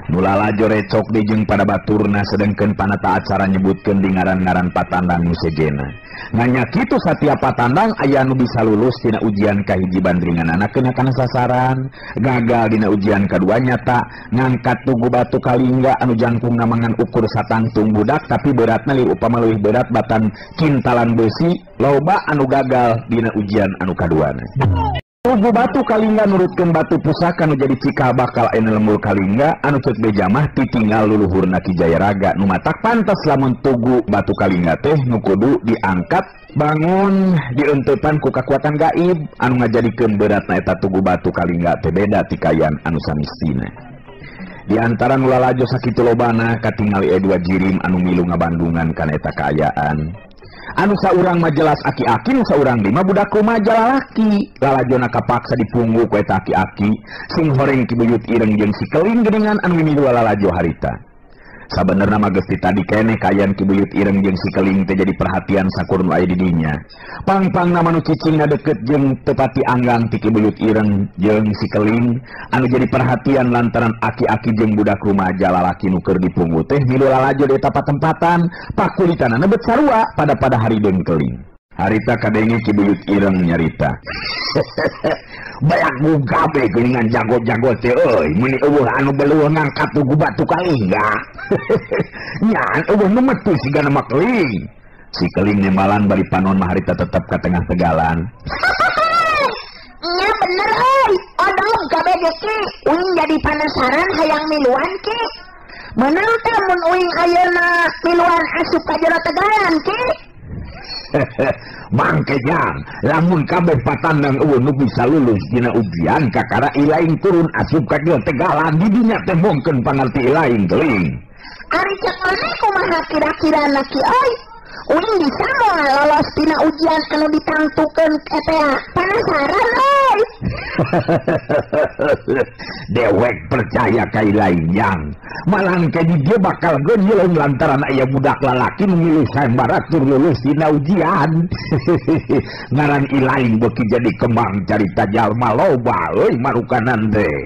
Nu lalajo recok deui jeung pada baturna sedengkeun panata acara nyebutkeun di ngaran-ngaran patandang nu sejena. Nanya kitu satiap patandang aya nu bisa lulus tina ujian kahiji bandringanana keuna kana sasaran, gagal dina ujian kadua nyata ngangkat tugu batu kalingga anu jangkungna mangan ukur satangtung budak tapi beratna lieu upama leuwih berat batan kintalan besi, loba anu gagal dina ujian anu kaduana. Tugu batu kalingga nurutkeun batu pusaka nu jadi cikal bakal ayeuna lembur kalingga anu ceuk beja mah titinggal luluhurna Ki Jayaraga nu matak pantes lamun tugu batu kalingga teh nu kudu diangkat bangun dienteupan ku kakuatan gaib anu ngajadikeun beratna eta tugu batu kalingga teh beda ti kayan anu samistina. Di antara nu lalajo sakitu lobana katingali dua jirim anu milu ngabandungan kana eta kaayaan. Anu saurang mah jelas aki-aki, nu saurang deui mah budak rumaja lalaki. Lalajona kapaksa dipunggu ku eta aki-aki, sing horeng Ki Buyut Ireng jeung si Keling geuningan anu mimilu lalajo harita. Sabenerna mah geus tadi keneh kaayaan Ki Buyut Ireng jeung si Keling teh jadi perhatian sakur nu aya di dinya. Pang-pangna mah nu cicingna deukeut jeung teu pati anggang ti Ki Buyut Ireng jeung si Keling anu jadi perhatian lantaran aki-aki jeung budak rumaja lalaki nu keur dipunggu teh milu lalajo di eta patempatan, pakulitanana bet sarua pada harideung Keling. Harita kadenge Ki Buyut Ireng nyarita. Bayak gabe geuningan jago-jago teh euy, meuni eueuh anu beleuh ngangkat tugu batu kalingga. Nyan eueuh nu metu sigana mah keling. Si Keling nembalan bari panon mah harita tetep ka tengah tegalan. Nya bener euy, odog gabe ge ki, uing jadi panasaran hayang miluan ki. Meunang teh mun uing ayeuna miluan asup ka jero tegalan ki. Bangke jang, lamun kabeh patandang eueuh nu bisa lulus dina ujian kakara ilaing turun asup ka jero tegalan di dinya teh bongkeun pangarti ilaing Keling. Ari cek maneh kumaha kira-kirana ki euy? Uing bisa moal lolos tina ujian anu ditangtukeun eta panasaran euy. Dewek percaya ka ilaing jang. Malah ke dia bakal geunyeun lantaran aya budak lalaki nu milu sayembara tur lulus dina ujian. Ngaran ilaing beuki jadi kembang carita jalma loba euy marukanan teh.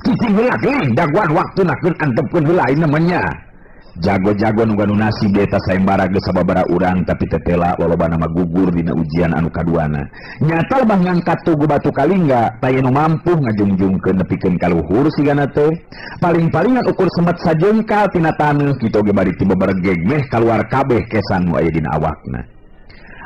Cicing heula keling daguan waktuna keun antepkeun heula ieu namanya. Jago-jago nu ganu nasib di eta sayembara geus sababaraha urang tapi tetela lolobana mah gugur dina ujian anu kaduana. Nyata lebah ngangkat tugu batu kalingga taya nu mampu ngajungjungkeun nepikeun ka luhur sigana teh. Paling-palingan ukur semet sajengkal tina taneuh kitu oge bari ti beberegeg meh kaluar kabeh kesan nu aya dina awakna.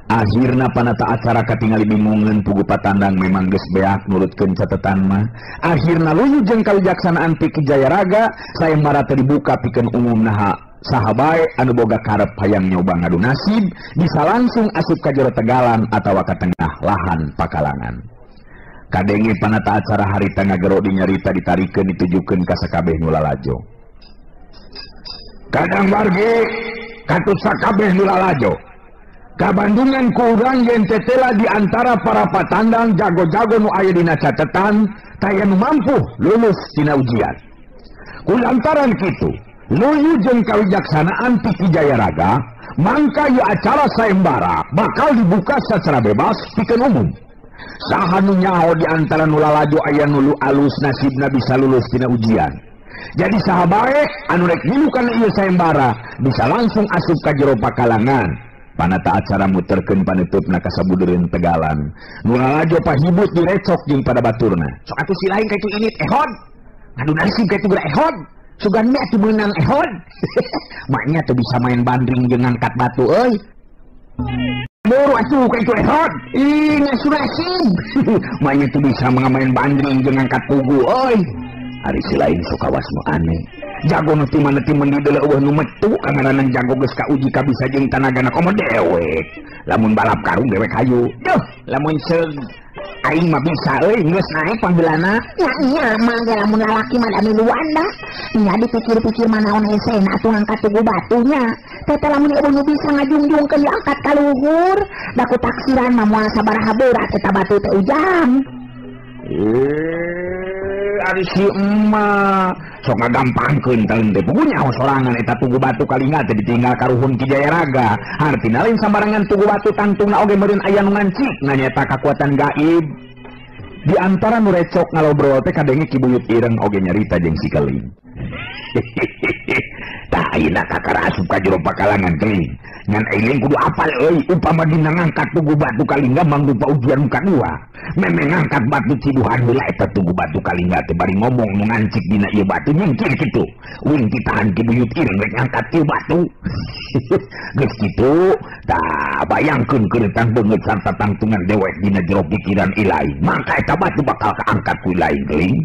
Akhirna panata acara katingali bingungeun pugu patandang memang geus beak nurutkeun catetan mah. Akhirna luyu jeung kawijaksanaan ti Ki Jayaraga sayembara teh dibuka pikeun umum naha saha bae anu boga karep hayang nyoba ngadu nasib bisa langsung asup ka jero tegalan atawa ka tengah lahan pakalangan. Kadenge panata acara harita ngagero dinyarita ditarikeun ditujukeun ka sakabeh nu lalajo. Kadang wargi Katut sakabeh nu lalajo. Kabandungan ku urang yen tetela di antara para patandang jago-jago nu aya dina catetan taya nu mampu lulus tina ujian. Kulantaran kitu, luyu jeung kawijaksanaan ti Ki Jayaraga, mangka ieu acara sayembara bakal dibuka secara bebas pikeun umum. Saha nu nyaho di antara nu lalajo aya nu alus nasibna bisa lulus tina ujian. Jadi saha bae anu rek milu kana ieu sayembara bisa langsung asup ka jero pakalangan. Panata acara muterkeun panutupna ka sabudereun tegalan. Nu lalajo pahibut direcok jeung pada baturna. Sok atuh si lain ka itu init ehod. Ngadu nasib ka itu geura ehod. Sugan mah atuh meunang ehod. Maknya tuh bisa main bandring jeung ngangkat batu euy. Buru atuh ka itu ehod. Ih ngasu nasib. Maknya tuh bisa main bandring jeung ngangkat pugu euy. Ari si lain sok kawas nu aneh. Jago nu ti mana ti meuni deuleu eueuh nu metu kangaranan jago geus kauji kabisa jeung tanagana komo dewek. Lamun balap karung dewek hayu. Duh, lamun seug aing mah bisa euy geus naek panggeulana. Nya nya mah ge lamun lalaki mah da miluan dah. Nya dipikir-pikir mah naon hesena atuh ngangkat tugu batunya. Teh lamun eueuh nu bisa ngajungjungkeun diangkat ka luhur, da ku taksiran mah moal sabaraha berat eta batu teh ujang. Ari si emak sok ngagampangkeun teuing teh puguh nyaho sorangan eta tugu batu kalingga teh ditinggal karuhun Ki Jayaraga. Hartina lain sambarangan tugu batu tangtungna oge meureun aya nu ngancik nanyeta kakuatan gaib. Di antara nu recok ngalobrol teh kadenge Ki Buyut Ireng oge nyarita jeung si Keling. Tah ayeuna kakara asup ka jero pakalangan Keling. Ngan euling kudu apal euy upama dina ngangkat tugu batu kalingga mangrupa ujian nu kadua. Memeh ngangkat batu ciduhan heula eta tugu batu kalingga teh bari ngomong nu ngancik dina ieu batu nyingkir kitu. Uing ditahan Ki Buyut Ireng rek ngangkat ieu batu. Geus kitu tah bayangkeun keureutan beungeut sarta tangtungan dewek dina jero pikiran ilahi. Mangka eta batu bakal kaangkat ku ilahi Keling.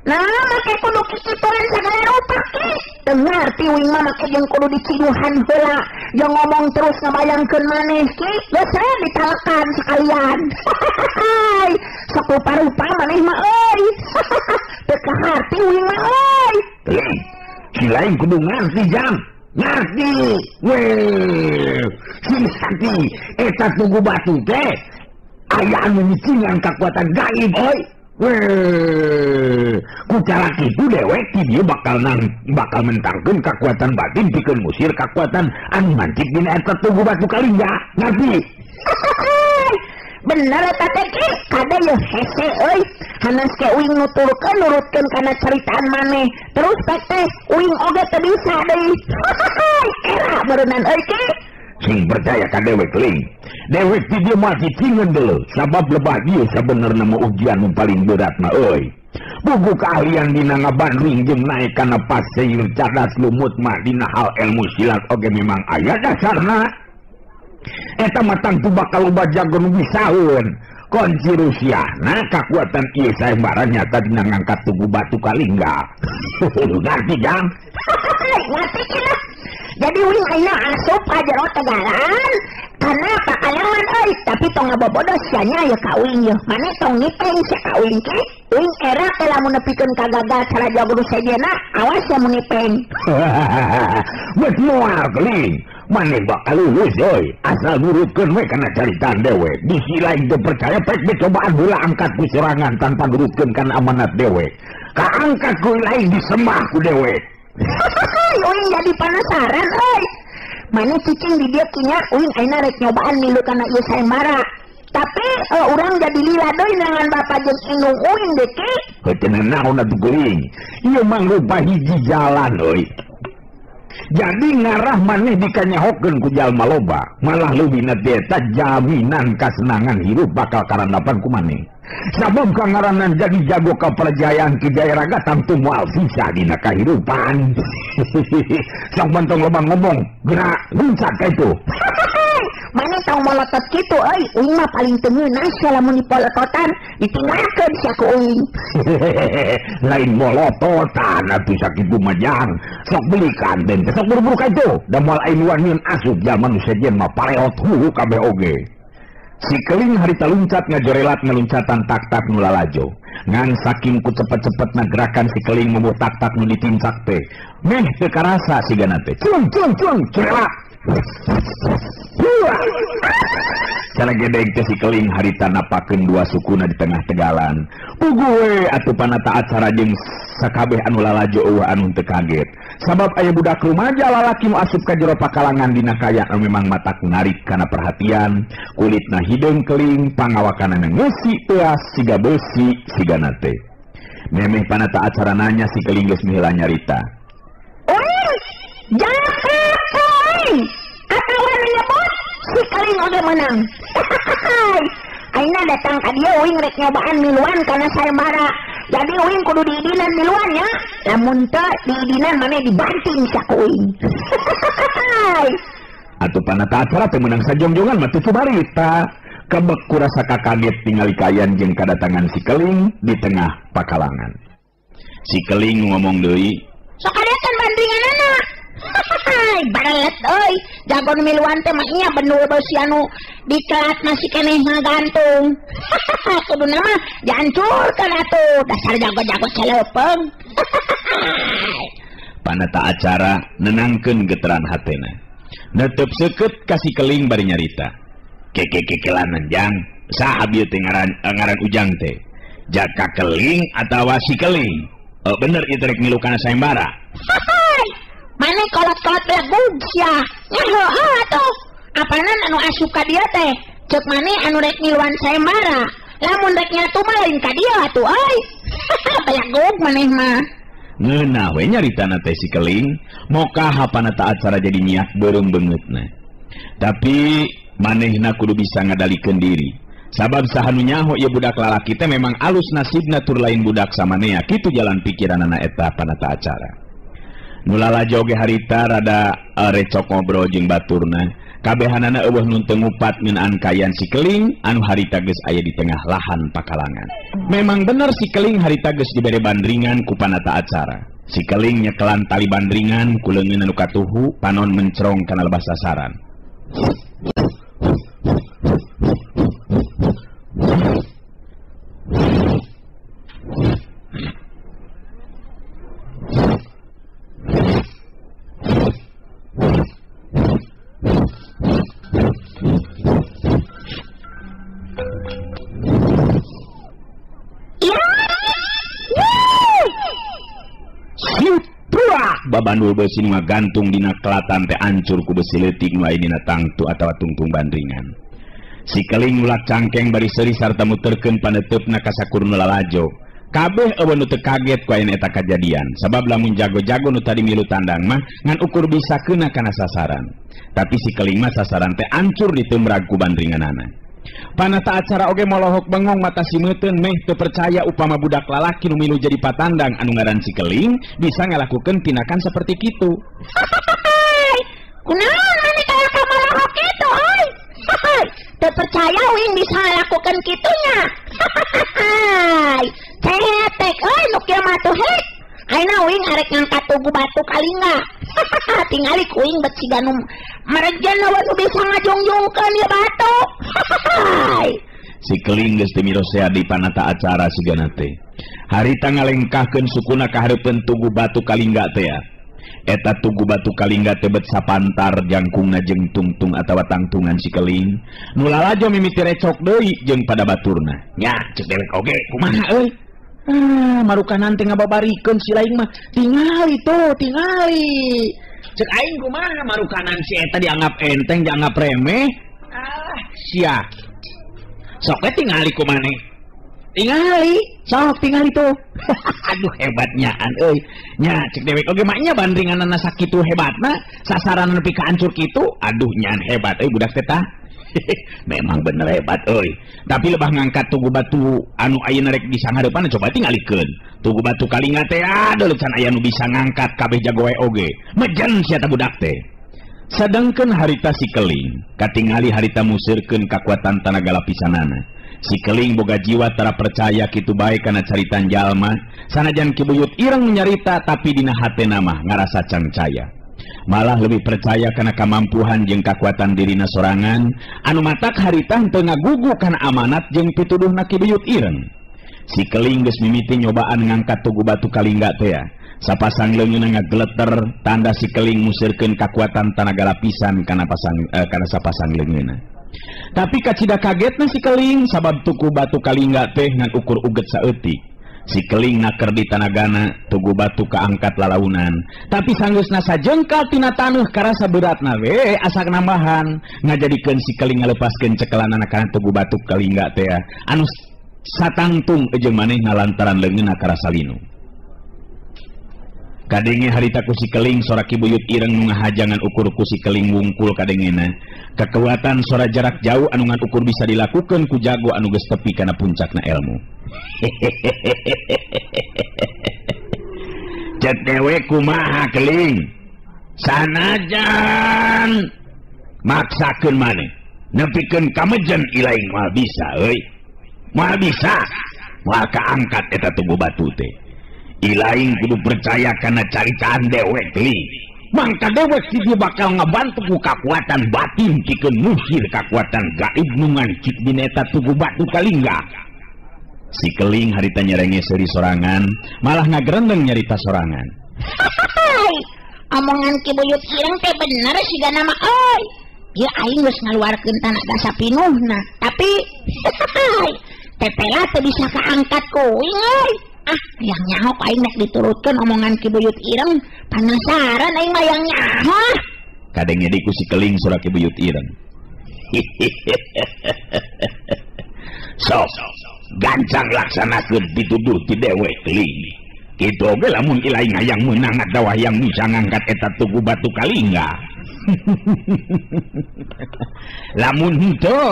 Nah, make kudu kikituan sagala rupa ki. Teu ngarti uing mah make jeung kudu diciduhan heula. Jeung ngomong terus ngabayangkeun maneh ki, geus we ditalekan sekalian. Sok rupa-rupa maneh mah euy. Teu kaharti uing mah euy. Keling, si lain kudu ngarti jam. Ngarti. Weh, si ngarti eta tugu batu teh aya anu nyicingan kakuatan gaib euy. Weh, ku cara kitu dewek ti dieu bakal bakal mentangkeun kakuatan batin pikeun ngusir kakuatan anu mancik dina eta tugu batu kalingga. Ngarti? Bener eta teh ki, kade yeuh hese euy. Hanas ke uing nuturkeun nurutkeun kana caritaan maneh. Terus teh uing oge teu bisa deui. Era beureunan euy ki. Sing percaya ka dewek Ling. Dewek ti dieu moal cicingeun deuleu sabab lebah dieu sabenerna mah ujian nu paling berat mah euy. Buku keahlian dina ngabandring jeung naek kana pasir cadas lumut mah dina hal ilmu silat oge memang aya dasarna. Eta mah tangtu bakal loba jago nu bisaeun. Kunci Rusiahna kakuatan ieu sayembara nyata dina ngangkat tugu batu kalingga. Ngarti jang? Ngarti cenah. Jadi uing ayeuna asup ka jero tegalan kana pakalangan euy, tapi tong ngabobodo sia nya ye ka uing yeuh. Mane tong ngipeng sia ka uing ke. Uing era teh lamun nepikeun ka gagal cara jago nu sejenna, awas sia mun ngipeng. Geus moal Keling. Mane bakal lulus euy, asal nurutkeun we kana caritaan dewek. Bisi lain teu percaya pek cobaan heula angkat ku sorangan tanpa nurutkeun kana amanat dewek. Kaangkat ku lain disembah ku dewek. Uing jadi penasaran euy. Mane cicing di dieu kinya uing ayeuna rek nyobaan milu kana ieu sayembara. Tapi urang jadi lila deui neangan bapa jeung indung uing deui ki. Heuh teu naon atuh geuring. Ieu mangrupa hiji jalan euy. Jadi ngarah maneh dikanyahokeun ku jalma loba, malah leuwihna teh eta jaminan kasenangan hirup bakal karandapan ku maneh. Sabab kangaranan jadi jago kaperjayaan Ki Jayaraga tangtu moal sisa dina kahirupan. Sok bantong loba ngomong, gerak luncat ka itu. Mane tong molotot kitu euy, uing mah paling teu ngeunah sia lamun dipolototan, ditinggalkeun sia ku uing. Lain molototan atuh sakitu mah jang. Sok belikan den teh sok buru-buru ka itu. Da moal aing wanian asup jalma nu sejen mah pareot hulu kabeh oge. Si keling harita luncat ngajorelat ngeluncatan tak-tak nu lalajo. Ngan saking ku cepet-cepetna gerakan si keling mumuh tak-tak nu ditincak teh. Meh teu karasa sigana teh. Culung culung culung corelat. Cara gedeg teh si keling harita napakeun dua sukuna di tengah tegalan. Puguh we atuh panata acara jeung sakabeh anu lalajo eueuh anu teu kaget. Sabab aya budak rumaja lalaki nu asup ka jero pakalangan dina kaya anu memang matak narik kana perhatian, kulitna hideung keling, pangawakanana ngeusi teuas siga beusi sigana teh. Memeh panata acara nanya si keling geus miheula nyarita. Uing, jaka uing, atawa menyebut si keling oge menang. Aina datang ka dieu uing rek nyobaan miluan kana sayembara. Jadi uing kudu diidinan miluan nya. Lamun teu diidinan maneh dibanting saku uing. Atuh panata acara teh meunang sajongjongan mah teu cumarita. Kebek ku rasa kakaget tingali kayan jeung kadatangan si keling di tengah pakalangan. Si keling ngomong deui, sok adekan bandinganana. Barelet euy, jago nu miluan teh mah nya benul beusi anu dikelat masih keneh ngagantung. Kuduna mah dihancurkeun atuh, dasar jago-jago celeupeng. Panata acara nenangkeun geteran hatena. Netep seukeut ka si keling bari nyarita. Kekekekelanan jang, saha bieu teh ngaran ujang teh? Jaka keling atawa si keling? Oh, bener ieu teh rek milu kana sayembara. Mane kolot-kolot belegug sia. Nya heueuh atuh. Apanan anu asup ka dieu teh? Ceuk mane anu rek miluan sayembara. Lamun rek nyatu mah lain ka dieu atuh euy. Belegug maneh mah. Ngeunah we nyaritana teh si keling, mokaha panata acara jadi nyiak beureum beungeutna. Tapi manehna kudu bisa ngadalikeun diri. Sabab saha nu nyaho ieu budak lalaki teh memang alus nasibna tur lain budak samanea. Kitu jalan pikiranana eta panata acara. Nu lalajo ge harita rada recok ngobrol jeung baturna. Kabehanana eueuh nu teu ngupat ngeunaan kayan si keling anu harita geus aya di tengah lahan pakalangan. Memang bener si keling harita geus dibere bandringan ku panata acara. Si keling nyekelan tali bandringan ku leungeun anu katuhu panon mencrong kana lebah sasaran. Babandul besi nu ngagantung dina kelatan teh ancur ku besi leutik nu aya dina tangtu atawa tungtung bandringan. Si keling ulak cangkeng bari seuri sarta muterkeun paneuteup-na ka sakur nu lalajo. Kabeh eueuh nu teu kaget ku aya eta kajadian, sabab lamun jago-jago nu tadi milu tandang mah ngan ukur bisa keuna kana sasaran. Tapi si keling mah sasaran teh ancur ditemrag ku bandringanana. Panata acara oge molohok bengong mata simeuteun meh teu percaya upama budak lalaki nu milu jadi patandang anu ngaran si keling bisa ngalakukeun tindakan seperti kitu. Kunaon maneh kaya ka molohok kitu euy? Teu percaya uing bisa ngalakukeun kitunya. Cetek euy nu kieu mah tuh hek. Ayeuna uing arek ngangkat tugu batu kalingga. Tingali ku uing bet siga nu merejen nu bisa ngajungjungkeun ieu batu. Si keling geus teu mirosea di panata acara sigana teh. Harita ngalengkahkeun sukuna ka hareupeun tugu batu kalingga teh. Eta tugu batu kalingga teh bet sapantar jangkungna jeung tungtung atawa tangtungan si keling. Nu lalajo mimiti recok deui jeung pada baturna. Nya ceuk dewek oge kumaha euy? Ah, marukanan teh ngababarikeun si lain mah. Tingali tuh, tingali. Cek aing kumaha marukanan si eta dianggap enteng, dianggap remeh. Ah, sia. Sok we tingali ku maneh. Tingali, sok tingali tuh. Aduh hebatnyaan euy. Nya cek dewek oge mah nya bandringanana sakitu hebatna, sasaran nepi ka hancur kitu. Aduh nyaan hebat euy budak teh tah. Memang bener hebat euy. Tapi lebah ngangkat tugu batu anu ayeuna rek disanghareupan coba tingalikeun. Tugu batu kalingga teh aduh can aya nu bisa ngangkat kabeh jago we oge. Mejen sia ta budak teh. Sadengkeun harita si keling, katingali harita musirkeun kakuatan tanaga lapisanana. Si keling boga jiwa tara percaya kitu bae kana caritan jalma, sanajan Ki Buyut ireng nyarita tapi dina hatena mah ngarasa cangcaya. Malah lebih percaya kana kamampuhan jeung kakuatan dirina sorangan anu matak harita henteu ngagugu kana amanat jeung pituduhna Ki Buyut Ireng. Si Keling geus mimiti nyobaan ngangkat tugu batu kalingga teh. Sapasang leungeunna ngageleter tanda si Keling musirkeun kakuatan tanaga lapisan kana pasang kana sapasang leungeunna. Tapi kacida kagetna si Keling sabab tugu batu kalingga teh ngan ukur uget saeutik. Si Keling naker di tanagana tugu batu kaangkat lalaunan. Tapi sanggeusna sajengkal tina taneuh karasa beratna we asak nambahan ngajadikeun si Keling ngalepaskeun cekelanana kana tugu batu kalingga teh anu satangtung jeung manehna lantaran leungeunna karasa linu. Kadenge harita ku si Keling sora Ki Buyut Ireng nu ngahajangan ukur ku si Keling wungkul kadengena. Kekuatan sora jarak jauh anu ngan ukur bisa dilakukeun ku jago anu geus tepi kana puncakna ilmu. Cek dewe kumaha Keling? Sanajan maksakeun maneh nepikeun kamejen ilaing moal bisa euy. Moal bisa. Moal kaangkat eta tugu batu teh. Ilaing kudu percaya kana caritaan dewek Keling. Mangka dewek si dia bakal ngabantu ku kakuatan batin pikeun musir kakuatan gaib nu ngancik dina eta tugu batu kalingga. Si Keling harita nyerenge seuri sorangan, malah ngagerendeng nyarita sorangan. Omongan Ki Buyut Ireng teh bener sigana mah euy. Ieu aing geus ngaluarkeun tanaga sapinuhna, tapi tetela teu bisa kaangkat ku uing euy. Ah, yang nyaho aing nek diturutkeun omongan Ki Buyut Ireng, panasaran aing mah yang nyaho. Kadenge di ku si Keling sora Ki Buyut Ireng. Sok gancang laksanakeun pituduh ti dewek Keling. Kitu oge lamun ilaing hayang meunang atawa hayang bisa ngangkat eta tugu batu kalingga. Lamun henteu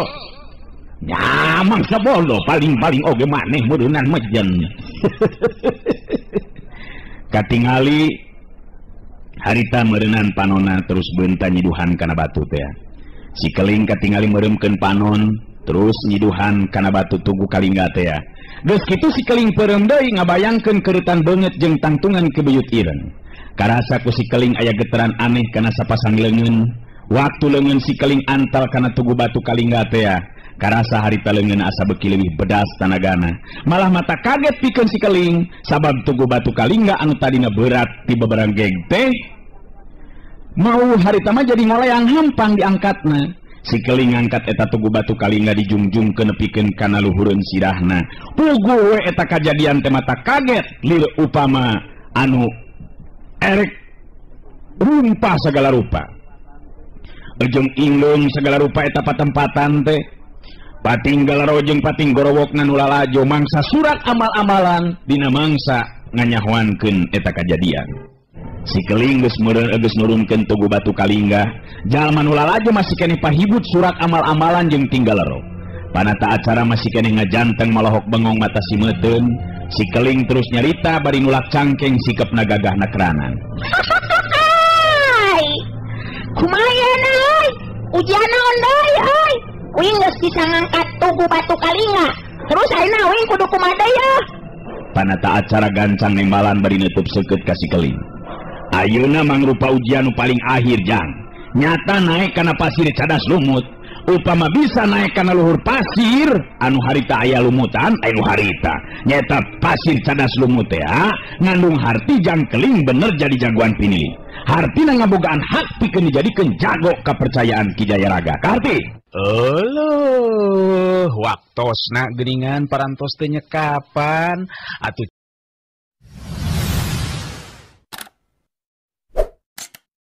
nya mangsa bodoh paling-paling oge maneh meureunnan mejen. Katingali harita meureunan panonna terus beunta nyiduhan kana batu teh. Si Keling katingali meureumkeun panon terus nyiduhan kana batu tugu kalingga teh. Geus kitu si Keling peureum deui ngabayangkeun keuretan beungeut jeung tangtungan Ki Buyut Ireng. Karasa ku si Keling aya getaran aneh kana sapasang leungeun. Waktu leungeun si Keling antal kana tugu batu kalingga teh. Karasa harita leungeun asa beuki leuwih bedas tanagana. Malah mata kaget pikeun si Keling sabab tugu batu kalingga anu tadina berat ti beberang geng teh mau harita mah jadi ngoleang hampang diangkatna. Si Keling ngangkat eta tugu batu kalingga dijungjungkeun nepikeun kana luhureun sirahna. Puguh we eta kajadian teh mata kaget lir upama anu erek rumpah sagala rupa. Ejeng ingleung sagala rupa eta patempatan teh. Pating galaro jeung pating gorowokna nu lalajo mangsa surat amal-amalan dina mangsa nganyahoankeun eta kajadian. Si Keling geus meureun geus nurunkeun tugu batu kalingga, jalma nu lalajo masih keneh pahibut surat amal-amalan jeung tinggalero. Panata acara masih keneh ngajanteng malohok bengong mata si meuteun. Si Keling terus nyarita bari nulak cangkeng sikepna gagahna keranan. Kumaha euy? Ujian naon deui euy? Uing geus bisa ngangkat tugu batu kalingga. Terus ayeuna uing kudu kumaha deui ya? Panata acara gancang nembalan bari neutup seukeut ka si Keling. Ayeuna mangrupa ujian nu paling akhir jang. Nyata naik kana pasir cadas lumut. Upama bisa naik kana luhur pasir anu harita aya lumutan anu harita. Nyata pasir cadas lumut teh ngandung harti jang Keling bener jadi jagoan pinili. Hartina ngabogaan hak pikeun dijadikeun jago kepercayaan Ki Jayaraga. Karti. Euleuh, waktosna geuningan parantos teh nyekapan atuh.